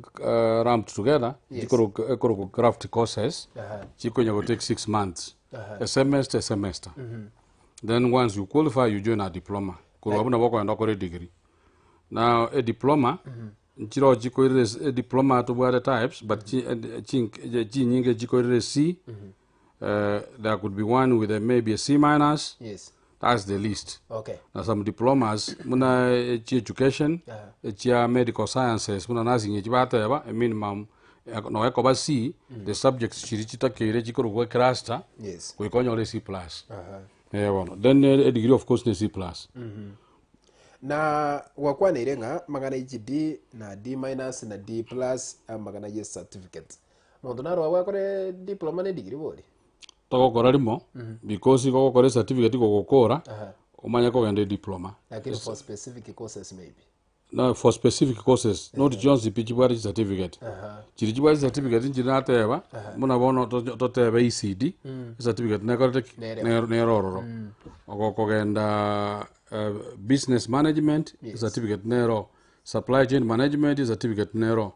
lumped together, Yes. chikorokwa ekorokwa craft courses, Aha. chikonya go take 6 months, Aha. a semester, a semester. Then once you qualify, you join a diploma. Korwa abwo nabo okogenda okore degree. Now a diploma, nchiro chikoirera e diploma tobwate types, but chinyinge chikoirera C. There could be one with a maybe a C minus. That's the least. Na some diplomas muna chi education, chia medical sciences muna nursing, echi bateba a minimum no ekoba C, the subjects chiri chitakeire chikorokwa cluster, goika onyore C plus. Bono then a degree of course ne C plus. Na gwakwaneire ng'a magana echi D na D minus na D plus, amagana ye certificate, monto naro gwakore diploma na degree bori? Togokora rimo, because igo ogokora certificate gogokora, omanye kogenda diploma. Lakini for specific courses maybe. No, for specific courses, not chionsi pi chibwate certificate. Chiri chibwate certificate nchiri nateba muna bono totebe ECD certificate nekorete ki? Nereo. Nero ororo ogokogenda business management, certificate nero, supply chain management, certificate nero,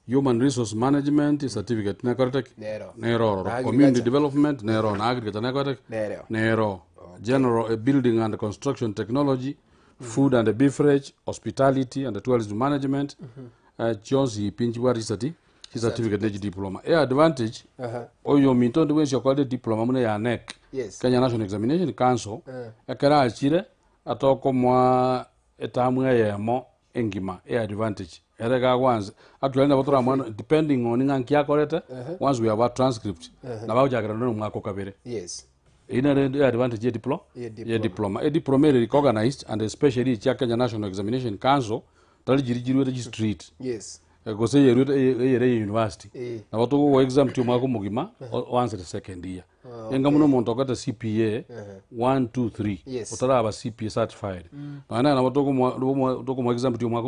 human resource management, certificate nekorete ki? Nero. Nero ororo. Na Community agriculture. Development nero, na agriculture nekorete ki? Nereo. Nero, general building and construction technology, food and beverage, hospitality and tourism management, chionsi pi nchibwate certificate nechi diploma. E advantage, oyo minto ndi wensi okorire diploma muna ya KNEC, Kenya National Examination Council, ekero achire atokomwa etamu eyemo engima e advantage ere gagwanza. Actually nabo toramwana depending on ng'a nki akorete. Once we have a transcript, nabo agochakera nore omwaka okabere. Ina re advantage ye diplo Ye diploma. Ye diploma, e diploma ere recognized, and especially chia Kenya National Examination Council, tari jiri jirwete ji street, gose yerwete eyere ye university. Nabo togogo exam ti omwaka omogima, oansere second year. Enga muno omonto okorete CPA 1 2 3, otaraba CPA certified, naende nabo tokomoa exam ti omwaka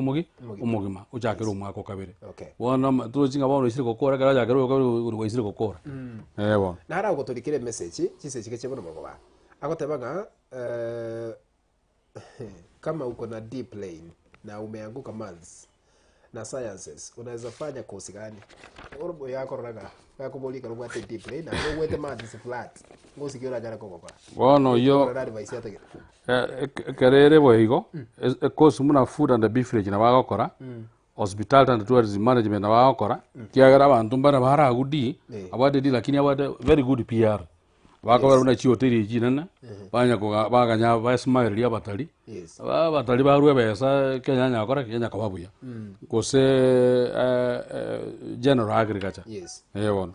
omogima, ochakere omwaka okabere. Bono tochinga bono oisire gokora, ekero achakere oyo kabere waisire gokora, bono. Nara ogotorikire message chisechike chia bono mogoba agoteba ng'a kama uko na D plain na umeanguka maths na sciences, unaweza fanya kosi gani? Oro yakororaga gakoboria ekero obwate D plain na ogwete maths flat, ngosi ki oranyare kogokora? Bono iyo Orora advice yatagete. Ekerere boigo ekosi muna food and beverage nabo agokora, hospitality and tourism management nabo agokora, kiagera abanto mbare baragudi abwate D lakini abwate very good PR, bakobera buna chihoteli chinene, banya baganya basmileria abatari. Abatari barwa ebesa Kenya nyakora Kenya koba buya, gose general agriculture. Bono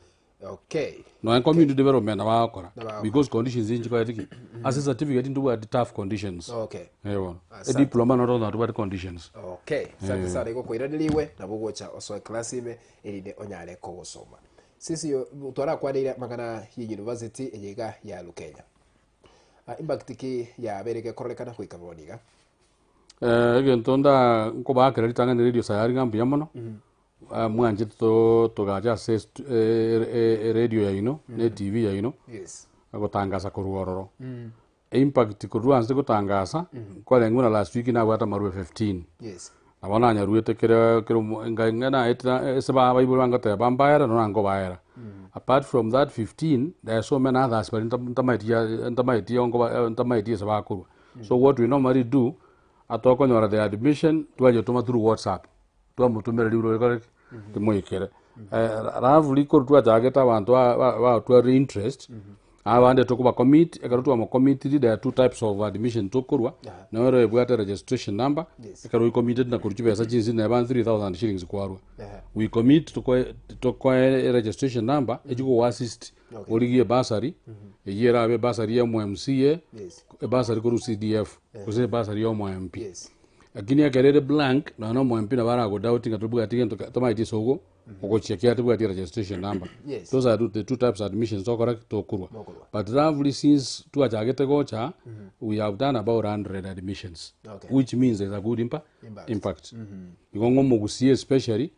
noe community development nabo bagokora. Nabo bagokora. Because conditions inchikorete ki ase certificate ntobwati tough conditions. Bono Asante. Ediploma noro tobwati conditions. Okay, asante sana. Igo koiraneriwe nabo gocha osoe class ime erinde onyare kogosoma. Sisi twarakwaneire magana ye university eyeiga ya Lukenya. Impact ki yabereke kororekana goika bono iga? Egento nda nkobakera ritang'ani Radio Sayari ng'a mbuya mono. Mwanchete togacha ase radio yaino na eTV yaino gotangasa korwa ororo. Impact korwa ase gotangasa nkoreng'u na last week nabwate amarube 15. Nabo nanyaruete kere kere ng'a naetera ase baibori bangoteba bambaere noro nankobaera. Apart from that 15, there are so many others bari ntamaeti onkoba ntamaeti ase bakorwa. So what we normally do, atokonyora the admission, twanyetoma through WhatsApp, twamotumera riuro rikore timoikere. Roughly korwa twachagete, abanto batware interest, abande tokoba commit. Ekero twamokommitiri, there are two types of admission tokorwa. Noro ebwate registration number. Ekero oicommitted na korwa chibesa chinsi neba 3000 shillings kwarwa. We commit, tokoe registration number echikogo assist origie bursary, eyio erabe bursary ya MCA, bursary korwa CDF, gose bursary ya omo MP. Lakini ekero ere blank, nonya omo MP nabo aragodoubt ng'a tobwati gento tomaeti ase ogo ogochia kia tobwati registration number. Those are the two types of admissions tokora tokorwa. Mokorwa. But roughly since twachagete gocha, we have done about 100 admissions, which means there's a good Impact. Impact igo ng'omogusie especially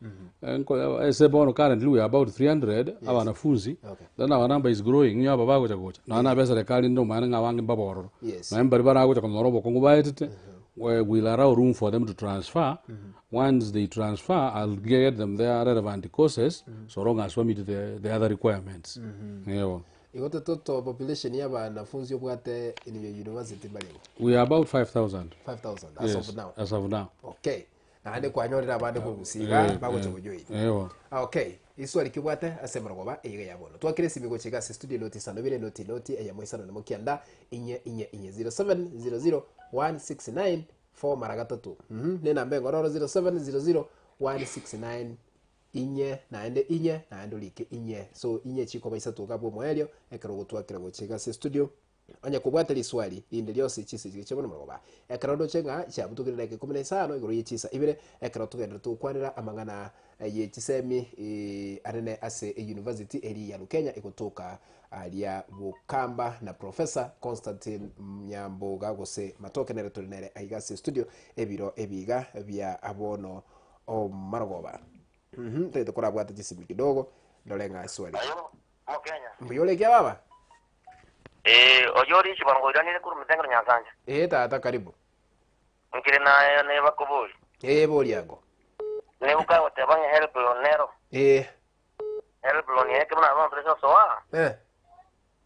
ase bono currently we are about 300 abanafunzi. Then our number is growing, nyo aba bagocha gocha nonya na abe serikali ndo omanyene ng'a abange mbabororo. Naye mbari baragocha konyora obokongu baetete. We'll allow room for them to transfer. Once they transfer, I'll get them their relevant courses so long as we meet the other requirements. Yebo. Igo total population ya abanafunzi obwate in your university barego? We are about 5,000. 5000 as Yes, of now? As of now. Okay. Naende kwanyorire abande kogusiga bagocha gojoin. Ewa. Okay, iswali kibwate ase marogoba eiga ya bono. Twakire esimi gocha iga ase studio noti isano ibere noti noti eyemo isano nemo kianda inye inye inye 0700 169 4 mara gatato. Ne namba engororo 0700 169 inye naende inye naende orike inye. So inye chikoba isato iga bwa omoerio ekero ogotwakera gocha iga ase studio. Onye kobwate riswali rinde rionsi chinsa echi chiabono marogoba. Ekero ndoche ng'a chiabutokire dakika ikomi na isano igoro ye chinsa ibere, ekero togenderete gokwanera amang'ana ye chisemi anene ase eyunivasiti eria ya Lukenya egotoka aria Bukamba na Professor Constantine Nyamboga gose Matoke nere tore nere aiga ase estudio ebiro ebiga bia bono marogoba. Ntagete korabwate chisemi kidogo ndore ng'a eswali. Aye Omokenya. Mbuya ore ekia baba? Ee, oyio ore Isibwa ngoiranire korwa Mutengero Nyansancha. Ee tata karibu. Nkere naye nebakobori. Ee boria ango. Nigo kagoteba ng'a help loan nero. Ee. Help loan eke buna bono tore sosoa. Eh.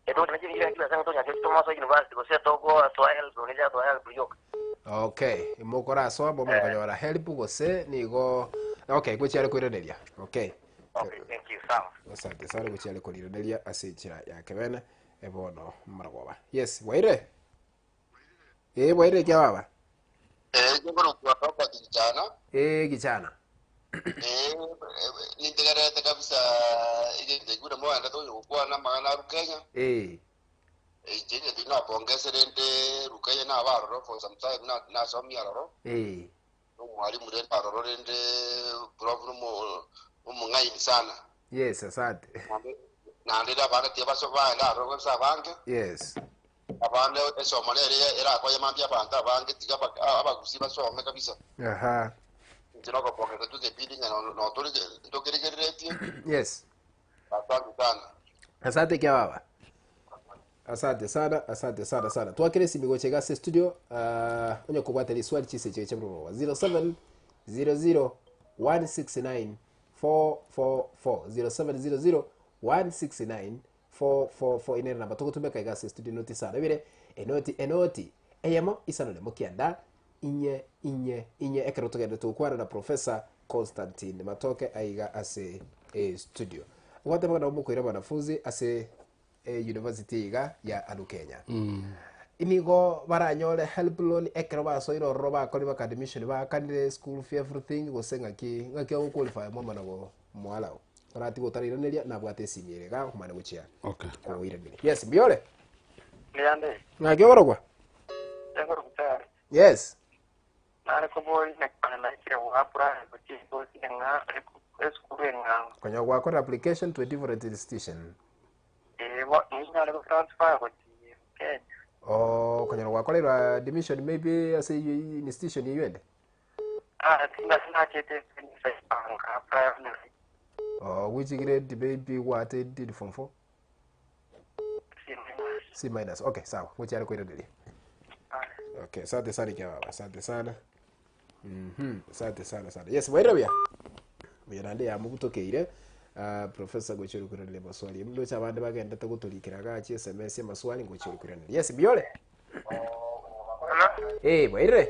Etogocha ne chiringi chibesa ng'a tonya chiochi tomosoe university gose togosoa help loan eria soa help rioka. Okay, mokorasoa momanye konyora help gose nigo okay gochiare koiraneria. Okay. Okay, thank you, sawa. Asante sana gochiare koriraneria ase enchera ya kebene ebono marogoba. Yes, bwaire? Ee bwaire kia baba? Eh, nkorokwa Robert Gichana. Ee Gichana. Eh, nintegererete kabisa egento ekio buna mogendete onye gokwana amang'ana a Rukenya. Ee. Inche onye tinabongese rende Rukenya naba aroro for some time na- nasomia aroro. Ee. Nomwalimu rende aroro rende prof nomo omong'aini sana. Yes, asante. Naende naende rende abana tibaso baenda aroro kabisa abange. Yes. Abande esomo nere erakoye mambia abanto abange tiga abagusii basome kabisa. Aha. Inche nokobongesa tu ekepindi ng'a no ntokeregereretie. Yes. Asante sana. Asante kia baba. Asante sana, asante sana sana. Twakire esimi gocha iga ase studio onye kobwate riswali chise chiga chia morogoba 07 00 169 444 0700 169 444 inere namba togotumeka iga ase studio noti isano ibere enoti enoti eyemo isano nemo kianda inye inye inye ekero togenderete gokwana na Professor Constantine Matoke aiga ase estudio. Gwateba ng'a nabo mokoira abanafunzi ase university iga ya Alukenya. Nigo baranyore help loan ekero basoire ororo bakorire baka admission baakanire school fee everything gose ng'aki ng'aki ogoqualify mwamana go moalao. Oratiga otarairaneria nabwate esimi ere iga omane gochia Okay. koiraneria. Yes, mbuya ore? Mbuya Ng'aki okorokwa? Nkorokwa Tayari. Yes. Nare koboria naki onye naikire goapply gochia ecourse eng'ao esukuru eng'ao. Konya gwakorire application to a different institution. Ee bo ninyare go transfer gochia Kenya. Oh, konyora gwakorerwe admission maybe ase eyio institution eyio ende? Ah, tinachete nka apply online. Oh, which grade maybe gwatendire form 4? C minus. C minus. Okay, sawa. Gochia koiraneria. Okay, asante sana kia baba. Asante sana. Asante sana sana. Yes, bwaire buya. Buya naende yamobutokeire. Professor gochia koiraneria maswali. Ndoche abande bagendete gotorikera iga chi SMS amaswali ngochia koiraneria. Yes, mbuya ore? Hello? Eh, bwaire?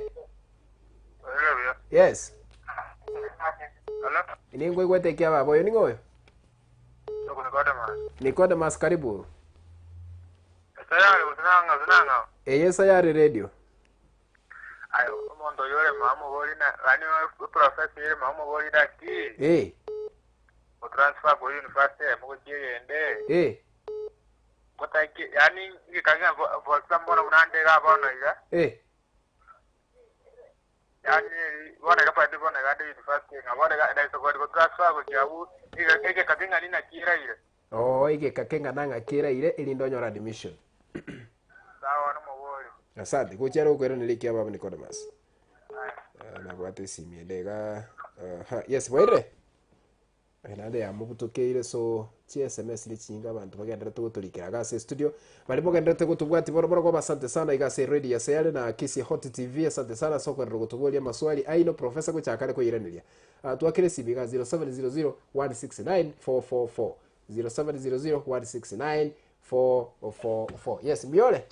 Bwaire buya. Yes. Hello? Ningoigwete ekia baba. Oyo ning'o oyo? Nicodemus. Nicodemus karibu. Sayari gose nang'ao? Eye Sayari radio. Aye omonto oyio ore mamobori na yaani eprofessor ere mamobori naki? Eh. Otransfer korwa university eyemo gochia eyende. Eh. Gotaki yaani ngika ng'a for example bono buna nde iga bono iga. Eh. Yaani bono iga by bono iga nde university ng'a bono iga naisa kogenda gotransfer gochia abwo egeka keng'ani naki eraire. Oo egeka keng'ana ng'aki eraire erinde onyore admission. Sawa nomobori. Asante. Gochia are gokoiraneria ekia baba Nicodemus. Nabwate esimi ende iga. Aha. Yes, bwairire? Naende yamobutokeire so chi sms ne chinyinga abanto bagenderete gotorikera iga ase estudio. Baria mogenderete gotobwatia bono bono asante sana iga ase eradio ya Sayare na Kisii Hot TV asante sana ase okogenderera gotoboria amaswali aino professor gochaka are koiraneria. Ah, twakere esimi iga 0700 169 444 0700 169 444. Yes, mbiyore?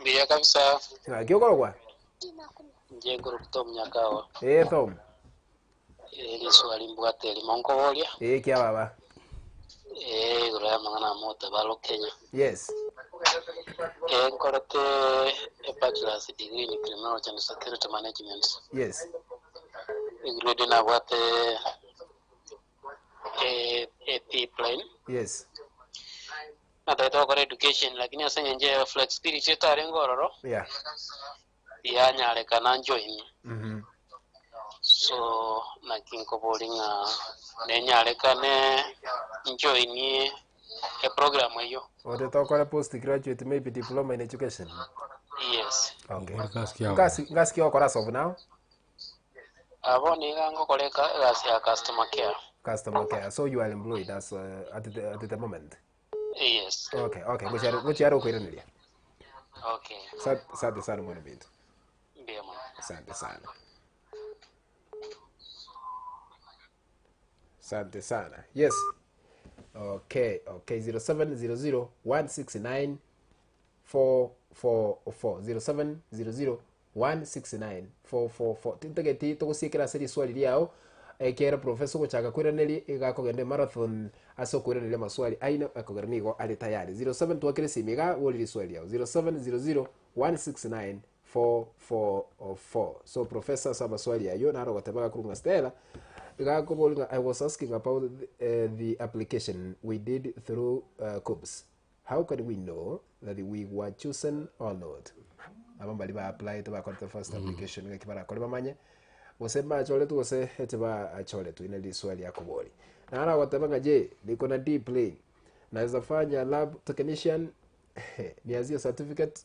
Mbuya kabisa. Ng'aki okorokwa? Inche nkorokwa Tom Nyakawa. Eh, Tom. Eh, riswali mbwate erimo nkoboria. Eh, kia baba. Eh, igoro y'amang'ana a Motabalo Kenya. Yes. Eh, nkorete a bachelor's degree in criminology and security management. Yes. Egrade nabwate eh, AP plane. Yes. Natagete gokora education lakini ase eng'encho ya flexibility etarenge ororo Yeah. yanyarekana njoin. So naki nkobori ng'a nenyarekane njoinie eprogram eyio. Otete okore post graduate maybe diploma in education. Yes. Okay. Okore kasi kiao. Ngasi ngasi ki okora as of now? Abo niga ngokora eka- egasi ya customer care. Customer care. So you are employed as at the moment. Yes. Okay, okay. Ngochiare ngochiare okoiraneria. Okay. Asante sana mwana bintu. Mbuya mono. Asante sana. Asante sana. Yes. Okay, okay. 0700 169 444 0700 169 444 tintageti togosiekera ase riswali riao ekero professor ogochaka koiraneria iga akogenda emarathon ase okoiraneria amaswali aino ekogera nigo are tayari 07 twakere esimi iga bori riswali riao 0700 169 444 so professor ase amaswali aywo naro ogoteba gakorwa ng'a Stella iga akobori ng'a I was asking about the application we did through KUCCPS How can we know that we were chosen or not? Aba mbari ba applyete bakorete first application ng'aki barakore bamanye gose mbachoretwe gose tibachoretwe ine riswali akobori. Naro agoteba ng'a je, niko na D plane naweza fanya lab technician nianzie certificate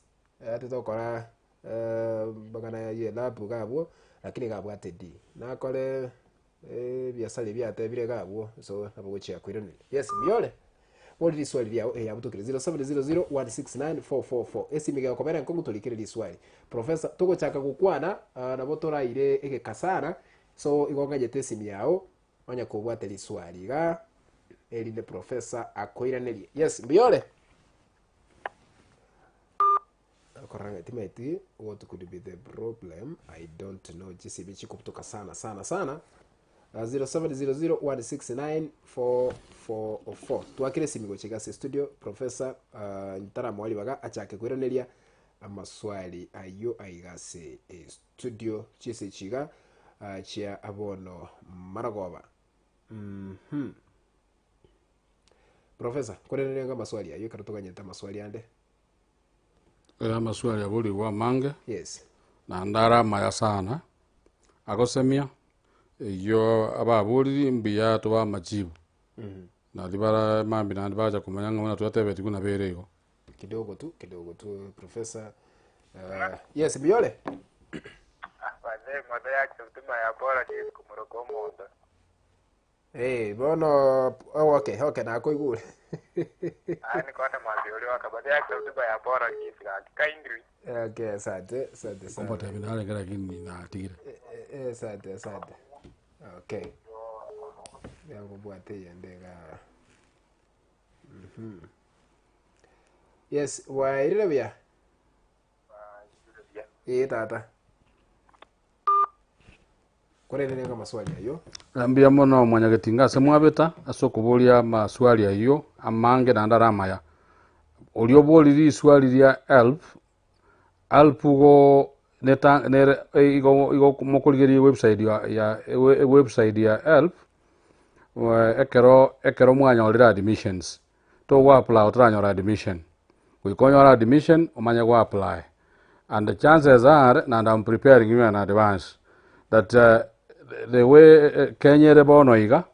ati tokora amang'ana ye lab iga abwo lakini iga abwate D. Nakore ebiasara ebi atebire iga abwo so nabo ogochia koiraneria. Yes, mbuya ore? Bori riswali riao eh yabutokire 0700169444 esimi egekobera enkong'u torikere riswali. Professor togochaka gokwana ah, nabo toraire egeka sana so igo ng'anyete esimi yao onye kobwate riswali igaa erinde professor akoiranerie. Yes, mbuya ore? Korora ng'a timaeti what could be the problem I don't know chisibi chikobutoka sana sana sana 0700169444 twakire esimi gocha iga ase studio professor ntaramoa ribaga achake koiraneria amaswali ayio aiga ase studio chise echi iga chia bono maragoba mhm Professor koraneria iga amaswali ayio ekero toganyete amaswali ande. Ere amaswali aborigwe amange, Yes. naende are amaya sana, agosemia, eyio ababoriri mbuya tobe amachibu. Nario bara mambia naende bacha komanya ng'a buna twatebetigwe nabo ere igo. Kidogo tu, kidogo tu professor. Yes, mbuya ore? Afande ng'obe ya chimtima ya bora chiri komoroka omonto. Eh, bono oh, okay, okay, nakoigure. Aye nikone mwambi oria wakabati ya chimtima ya bora chiri gaki kindly. Okay, asante, asante sana. Kombatebia narenge lakini natigire. Eh, eh, asante, asante. Okay. Yakobwate eyende iga. Mhm. Yes, wairire buya? Ee tata. Korende nigo amaswali ayio. Mbuya mono mwanyagetinga ase mwabeta ase okoboria amaswali ayio amange naende are amaya. Oria oborie riswali ria help, help igo neta nere igo igo mokorigereria ewebsite ya ya ewebsite ya help ekero ekero mwanyorire admissions, togo apply otaranyora admission, goika onyore admission omanye go apply. And the chances are naende I'm preparing you in advance that the way Kenya ere bono iga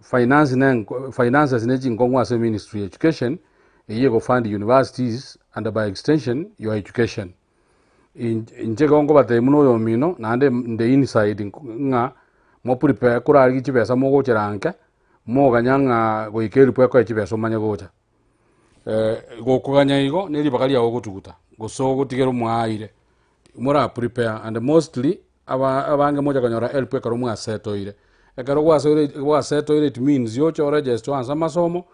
finance ne finances ne chinkong'u ase ministry ya education eyio ego fund universities and by extension your education. Inche igo nkobatebia buna oyomino naende inde inside ng'a Mo prepare korarigia chibesa mogochera nke, moganya ng'a goika eripo ekoe chibesa omanye gocha. Gokoganya igo, na eribaga riago ogotuguta, gose ogotigera omwaire, mora prepare and mostly, aba abange mocha konyora help ekero mwasetoire. Ekero gwasoire gwasetoire it means yocha oregister oanse amasomo,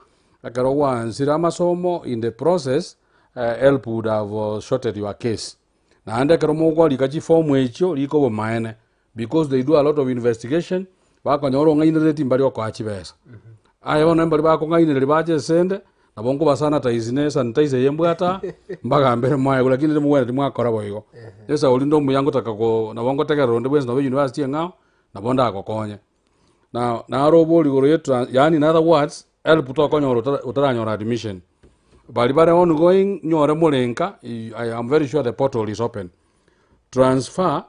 ekero gwaansire amasomo in the process, help would have shorted your case. Naende ekero mogwarika chiform echio rika obomaene, because they do a lot of investigation, bakonyora ong'ainereretie mbari okoa chibesa. Aye bono mbari bakong'ainereria bache esende, nabo nkobasanitize ne esanitizer eye mbwate aa, mbagambere mwaegwe lakini rende mobwenereti mwakora boigo. Esauri nde omuya ngotaka ko nabo ngotegerera onde bwensi nabo university eng'ao, nabo ndagokonye. Now naro obori igoro ye tran yaani in other words, help tokonyora otara otaranyora admission. Baria bare ongoing, nyore more nka, I am very sure the portal is open. Transfer,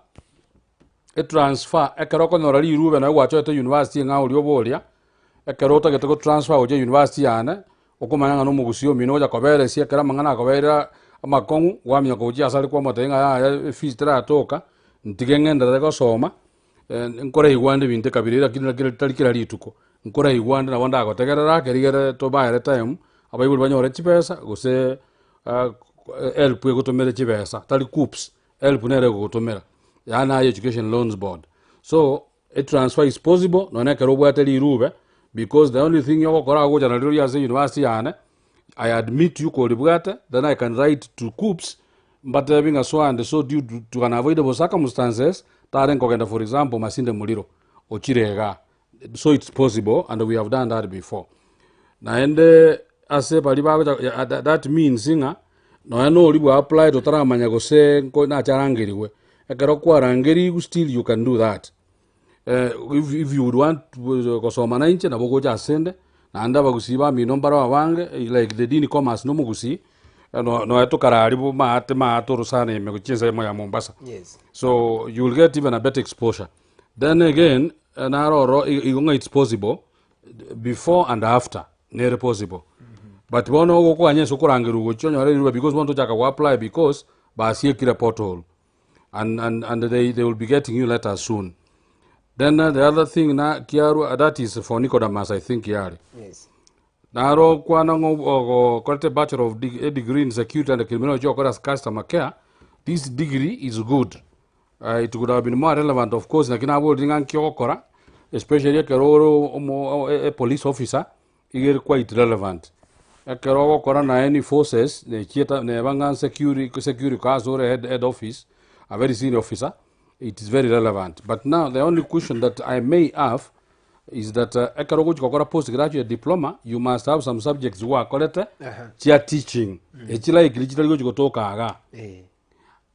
etransfer ekero okonyora rirube naye gwachoete university eng'ao oria oboria, ekero otagete gotransfer gochia university yane, okomanya ng'a nomogusii omino ogocha koberesia ekero amang'ana akoberire amakong'u, kwamanya kogochia ase are kwamotebia ng'a yaya efees teratoka, ntige ng'enderere gosoma, nkoraigwa ande ebinto ekabira lakini lakini tari kera rituko, nkoraigwa ande nabo ndagotegerera ake rigere tobaere time, abaibori banyore chibesa gose help egotomere chibesa tari KUCCPS, help nere egogotomera, yaani naye education loans board. So, etransfer is possible nonye ekero obwate rirube, because the only thing ogokora ogocha nario riria ase university yane, I admit you koribwate, then I can write to KUCCPS, mbatebi ng'a so and so due to unavoidable circumstances, tare nkogenda for example Masinde Muliro, ochire igaa. So it's possible and we have done that before. Naende ase baria bagocha ya that means ng'a nonya na oria bwa applied otaramanya gose nko nache arangerigwe, ekero kwarangerigwe still you can do that. If if you would want gosoma na inche nabo ogocha asende, naende abagusii bamino mbare abange like the dean commerce na omogusii, nonya tokarari bo maate maate orosana ime gochia ensemo ya Mombasa. Yes. So you will get even a better exposure. Then again, naro oro igo ng'a it's possible, before and after, nere possible. But bono ogokoganya ase okorangerwa gochia onyore riroba because bono tochaka go apply because basiekire portal and, and, and they, they will be getting you letters soon. Then the other thing na kiarwa that is for Nicodemus I think yare. Yes. Naro kwana ng'o ogokorete bachelor of dig- a degree in security and criminology okora as customer care this degree is good It could have been more relevant of course naki naborire ng'a nki ogokora, especially ekero ore omo a police officer, iga ere quite relevant. Ekero ogokora na any forces, nechieta neba ng'a securi security ase ore head head office, a very senior officer, it is very relevant. But now the only question that I may have is that ekero ogochi gokora post graduate diploma, you must have some subjects gwakorete Aha. chia teaching, echi likely chitari gochi gotoka igaa. Eh.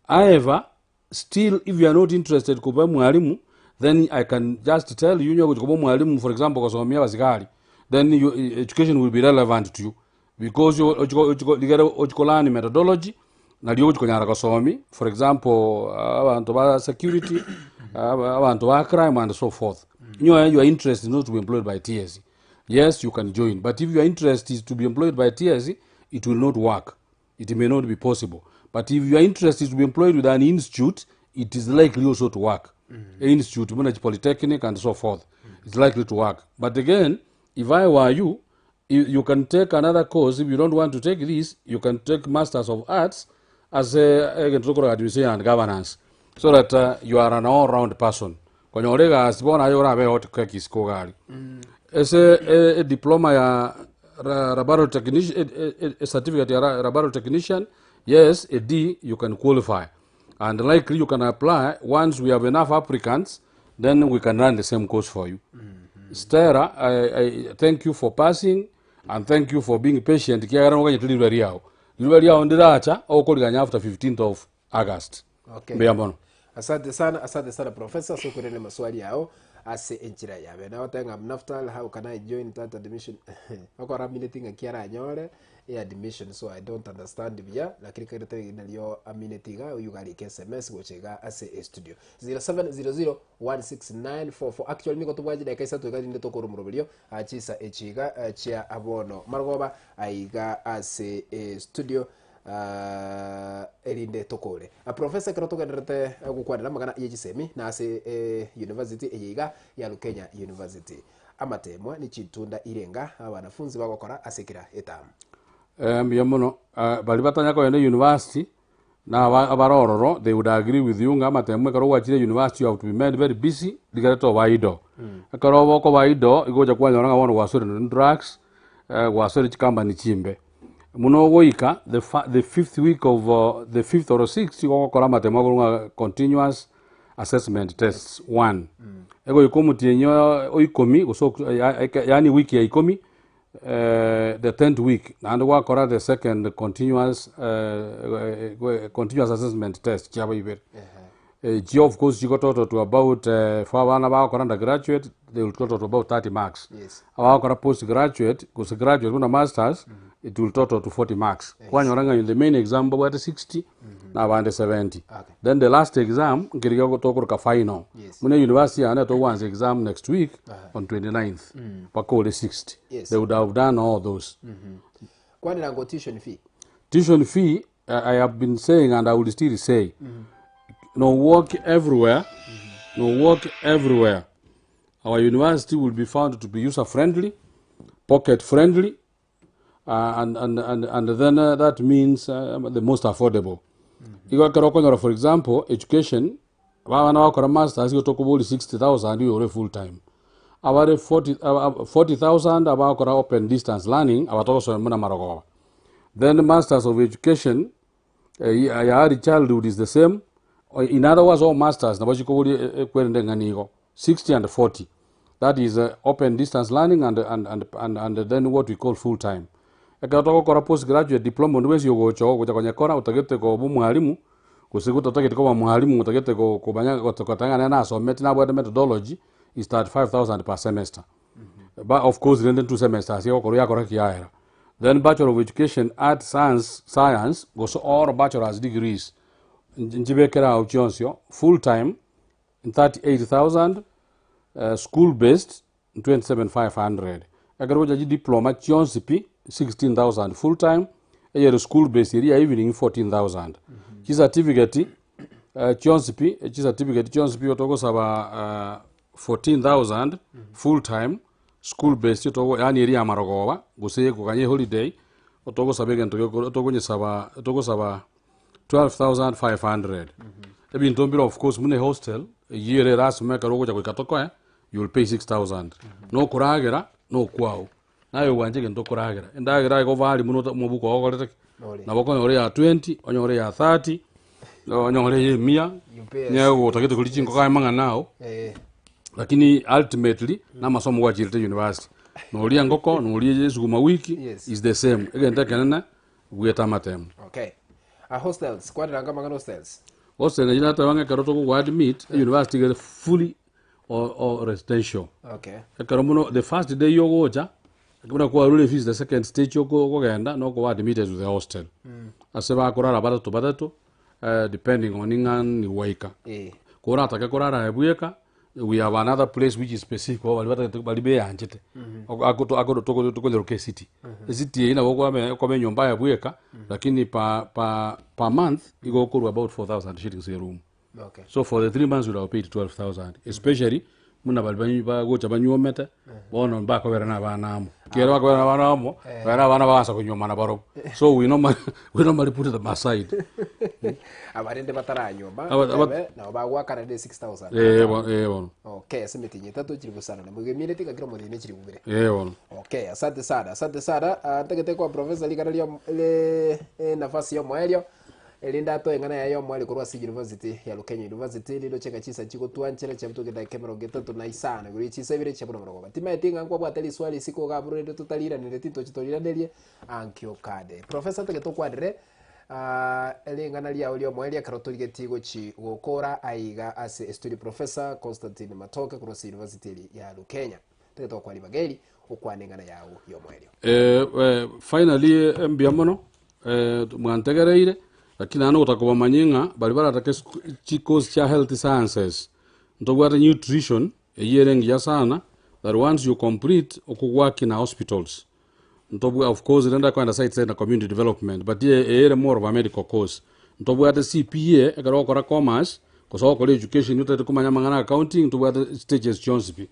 However, still if you are not interested koba mwalimu, then I can just tell you onye ogochia koba omwalimu for example gosomia abasigari, then you, education will be relevant to you because ochi ochi rigere ochi ko learn methodology, nario ogochi konyara gosomia for example abanto ba security, abanto ba crime and so forth. Onye your interest is not to be employed by TSC, yes you can join, but if your interest is to be employed by TSC, it will not work. It may not be possible but if your interest is to be employed with an institute it is likely also to work institute buna polytechnic and so forth it's likely to work but again if I were you you, you can take another course if you don't want to take this you can take masters of arts as a egento tokoroka administration and governance so that you are an all round person konyora egasi bono aye orabe hot cake isiko iga aria ase ediploma ya laboratory technician certificate ya laboratory technician yes a D you can qualify and likely you can apply once we have enough applicants then we can run the same course for you Stella I, I thank you for passing and thank you for being patient kiagera noganyete rirwe riao rirwe riao ndiracha okoriganya after 15th of August Okay. mbuya mono Asante sana, asante sana professor, ase okoirania amaswali ao ase enchera yabe. Nagoteba ng'a Naftal, how can I join that admission? Okora amineti ng'aki aranyore e admission so I don't understand buya, lakini kere tari nario amineti iga oyio iga arike sms gocha iga ase estudio. 07001694 actually nigo tobwate chidakika isato iga rinde tokore omoroberio ah, chisa echi iga eh, chia bono marogoba aiga ase estudio. Ah, erinde tokore. Ah, Professor ekero togendererete gokwanera amang'ana ye chisemi na ase eh, university eye iga ya Lukenya University. Amatemwa ne chitunda irenga abanafunzi bagokora ase kera etamu. Eh, mbuya mono. Ah, baria batanya kogenda university, na aba abare ororo, they would agree with you ng'a amatemo ekero gwachire university you have to be made very busy, rigere toba idle. Ekero oba okoba idle, igo ogocha kwanyora ng'a bono gwasoire nonye drugs, eh, gwasoire chicompany chimbe. Buna ogoika the fa the fifth week of the fifth or sixth igo ogokora amatemo akorwa ng'a continuous assessment tests one. Egoika omotienyi o ikomi gose ok ya eke yaani ewiki ya ikomi the tenth week naende gwakora the second continuous continuous assessment test chiaba ibere. Echio of course chigo total to about for abana bagokora undergraduate they will total to about 30 marks. Yes. Abagokora postgraduate gose graduate buna masters it will total to 40 marks. Kwanyora ng'a in the main exam babwate 60 na abande 70. Okay. Then the last exam nkeri gego tokoroka final. Yes. Buna university yane togwansa exam next week on 29th bakore 60. Yes. They would have done all those. Kwanera ngo tuition fee. Tuition fee I have been saying and I will still say no work everywhere no work everywhere our university will be found to be user friendly pocket friendly uh, and, and, and, and then uh, that means uh, the most affordable igo ekero okonyora for example education abana bakora masters igo tokobori 60000 igo ore full time abare 40 40000 abakora open distance learning abatogosoma buna marogoba Then masters of education eh, ya early childhood is the same. Or In other words, all masters nabo chikoboria eh, eh, kwerende eng'ana igo 60 and 40. That is uh, open distance learning and, and, and, and, and then what we call full time. Ekero togokora postgraduate diploma onde bwensi ogocha ogocha konyekora otagete koba omwalimu gose gototagete koba mwalimu otagete ko- komanya gotaka ng'a nere nasomete nabwate methodology is 35000 per semester. Ba of course rende two semesters egokorwa yakora kiaera. Then bachelor of education art science science gose all bachelors degrees nchibekere ao chionsi oo full time 38000 school based 27500 ekero gocha chidiploma chionsi pi 16000 full time eyere school based eria ya evening 14000 chicertificate chionsi pi chicertificate chionsi pi otogosaba 14000 full time school based otogo yaani eria ya marogoba gose ekoganya eholiday otogosaba egento gekoro otogonyesaba otogosaba 12500 ebinto mbire of course buna ehostel eywo ere erasima ekero ogocha goika tokoe you will pay 6000 na okoragera na okwao naye ogwancha egento okoragera endagera igo vary buna ota omobuko ogo okorete ki Nore. nabo okonyora eya 20 onyore eya 30 onyore eye emia You pay as- niye otagete koria chingoko aye mang'ana ao Eh, Lakini ultimately namasomo gwachirete university noria engoko noria esukuma wiki Yes. is the same egento ekenene bwete amatemo. Okay. Ah, hostels, kwanera amang'ana hostels. Hostel nachi nateba ng'a ekero tokogo admit university iga ere fully or, or residential. Okay. Ekero mono the first day ogocha buna kwarure fees the second stage oko okogenda nokoba admitted to the hostel. Ase bakorara batato batato eh, depending on ng'a niwaika. Eh. Koratake korara aye bweka we have another place which is specific for baria batagete baria beyanchete Ako- ako- toko- tokonyeroka ecity ecity eyio nabo okwame okoba enyomba aye bweka lakini per per per month igo okorwa about 4000 shillings a room Okay. so for the 3 months you would have paid 12000 especially buna baria banyu bagocha banyuomete bono mbakobera na abana amo ekiagera bakobera na abana amo bari abana bagansa konyuomana barobwo so we normally we normally put them aside Abarende bataranyuoma Aba- aba- tebe, nabo bagwakana rende 6000. eh bo- eh bono Okay, ase emitinyi etato chiri gosana. Mogemire tiga kera omotienyi chiri bubere. eh bono Okay, asante sana, asante sana. Ah, ntagete kwa professor rigana ria le eh, nafasi y'omoerio erinde atoe eng'ana yaye y'omoerio korwa ase university ya Lukenya University rinde ocheka chinsa chigotwanchera chiabutoke edakika emerongo etato na isano igoro ye chinsa ibere chia buna morogoba. Timaeti ng'a nkwabwate riswali isiko iga abwo rende totariiraneretie ntoche toriranerie ankio kade. Professor ntagete okwanere ah, ring'ana riao ri'omoerio ekero torigetie gochi gokora aiga ase estudio Professor Constantine Matoke korwa ase university eri ya Lukenya. Ntagete gokwa ribaga eri okwane eng'ana yao y'omoerio. Eh, eh, finally eh, mbuya mono eh, mwantegereire lakini naende ogotaka kobamanyia ng'a baria baratake esku- chicourse chia health sciences ntobwate nutrition eywo ere engiya sana that once you complete okogwaki na hospitals. Ntobwa of course rende akoenda side side na community development but eye ere more of a medical course. Ntobwate CPA ekero ogokora commerce, gose ogokora education otagete komanya amang'ana a accounting ntobwate stages chionsi pi.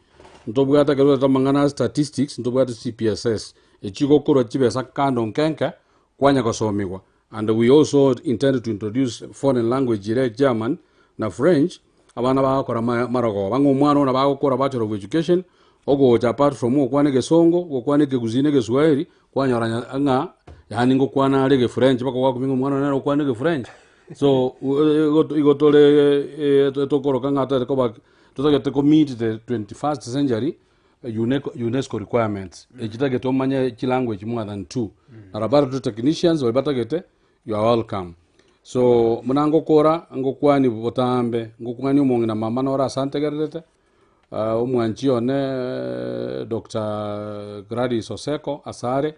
Ntobwate ekero otagete amang'ana a statistics ntobwate CPSS, echi gokorwa chibesa kando nke nke kwanya gosomigwa and we also intend to introduce foreign language ere German na French abana bagokora ma- marogoba ng'a omwana one bagokora bachelor of education ogocha apart from gokwana egesongo, gokwana ekegusii na egeswahili kwanyora nya ng'a yaani ngokwana are egefrench mpaka gwakumia ng'a omwana one nere okwana egefrench so igo igo tore tokoroka ng'a totagete koba totagete ko meet the 21st century Uneco UNESCO requirements echi tagete omanye chilanguage more than two na laboratory technicians baria batagete you are welcome so buna ngokora ngokwani botambe ngokwani omong'ina mama nore ase antegererete ah, omwanchi one Doctor Gladys Oseko asare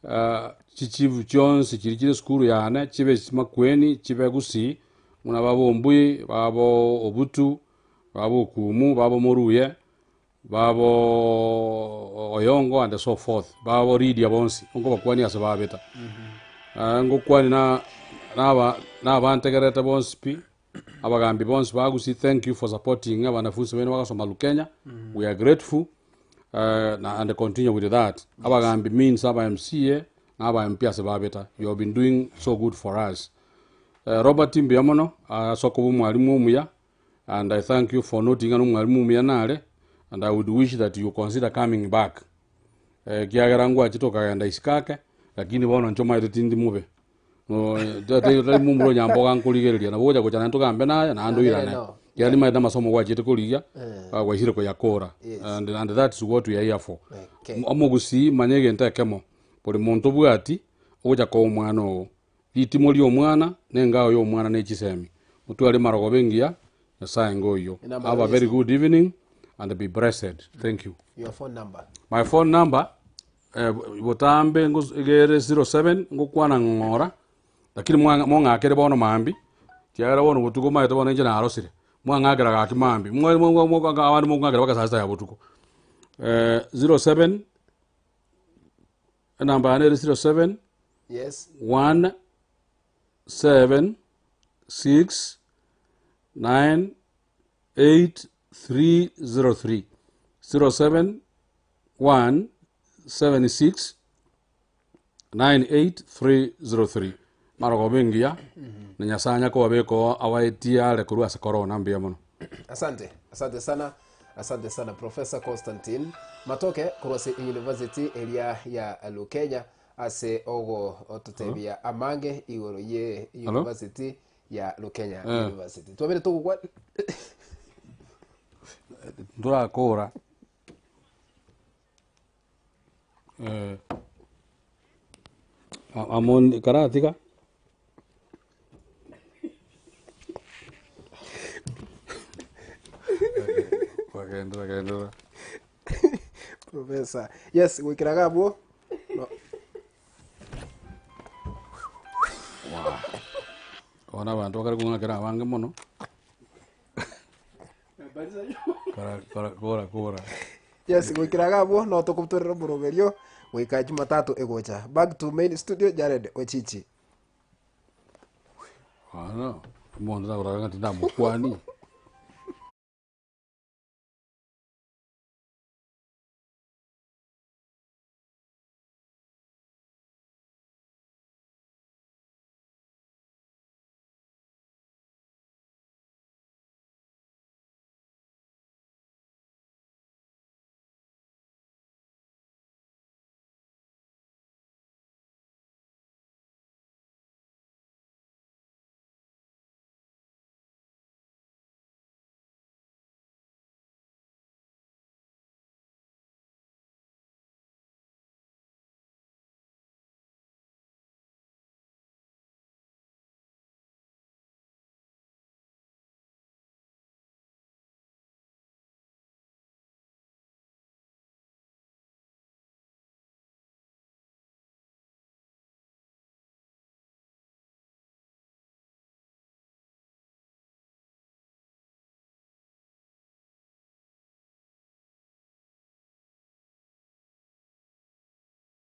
ah, chichief chionsi chiria chire esukuru yane chibe makueni chibe gusii buna baba ombui baba obutu baba okumu baba omoruye Babo Oyongo and so forth, babo Lydia bonsi, nkobakwania ase babeta. Eh, ngokwani na naba nabantegerete bonsi pi, abagambi bonsi ba Gusii, thank you for supporting abanafunsi baino bagasoma Lukenya, we are grateful eh, na and continue with that. Abagambi means aba MCA na aba MP ase babeta, you have been doing so good for us. Eh, Robert mbuya mono ase okoba omwalimu omuya, And I thank you for noting ng'a nomwalimu omuya nare, and I would wish that you consider coming back. Ekiagera ngwachete okagenda isiko ake, lakini bono inche omanyete tindi mobe. No, tari tari momura onyamboga nkorigereria, nabo ogocha gocha naende togambe naye, naende oirane. No. Ekiagera nimanyete amasomo gwachete korigia, gwaisire koyakora. Yes. And, and that is what we are here for. Okay. Omogusii manya egento ekemo, bori monto obwati, ogocha koa omwana oo. Ritimo ri'omwana, na engao y'omwana ne chisemi. Motware marogoba engiya, Nyasae ngoyio. Enamba Have a yaye very good evening and be blessed. Thank you. Your phone number. My phone number eh, botambe ngos- egere 07 ngokwana ng'ora lakini mwa- mong'akere bono mambi kiagera bono botuko maete bono inche narosire mwang'akera gaki mambi Mwa- mwa- mwa- mwa- abande mokong'akera mpaka saa sita ya botuko eh, 07 Enamba yane ere 07 Yes. 1 7 6 9 8 3 0 3 07 1 7 6 9 8 3 0 3 marogoba engiya na nyasaye anya kobabeka oo abaetie are korwa ase corona mbuya mono Asante, asante sana, asante sana Professor Constantine Matoke korwa ase University eria ya Lukenya ase ogototebia amange igoro ye Hello? University ya Lukenya Eh. University. Twabere togokwa ntorakora eh, amo karatiga Bagendera gendera. Professor. Yes, goikera iga abwo. No. Bono abanto bakare kong'akera abange mono. Kora kora kora kora. Yes, goikera iga abwo no tokobutorera omoroberio goika Jumatatu egocha. Back to main studio Jared Ochichi. Bono, omonto tagotoka ng'a tindamokwani.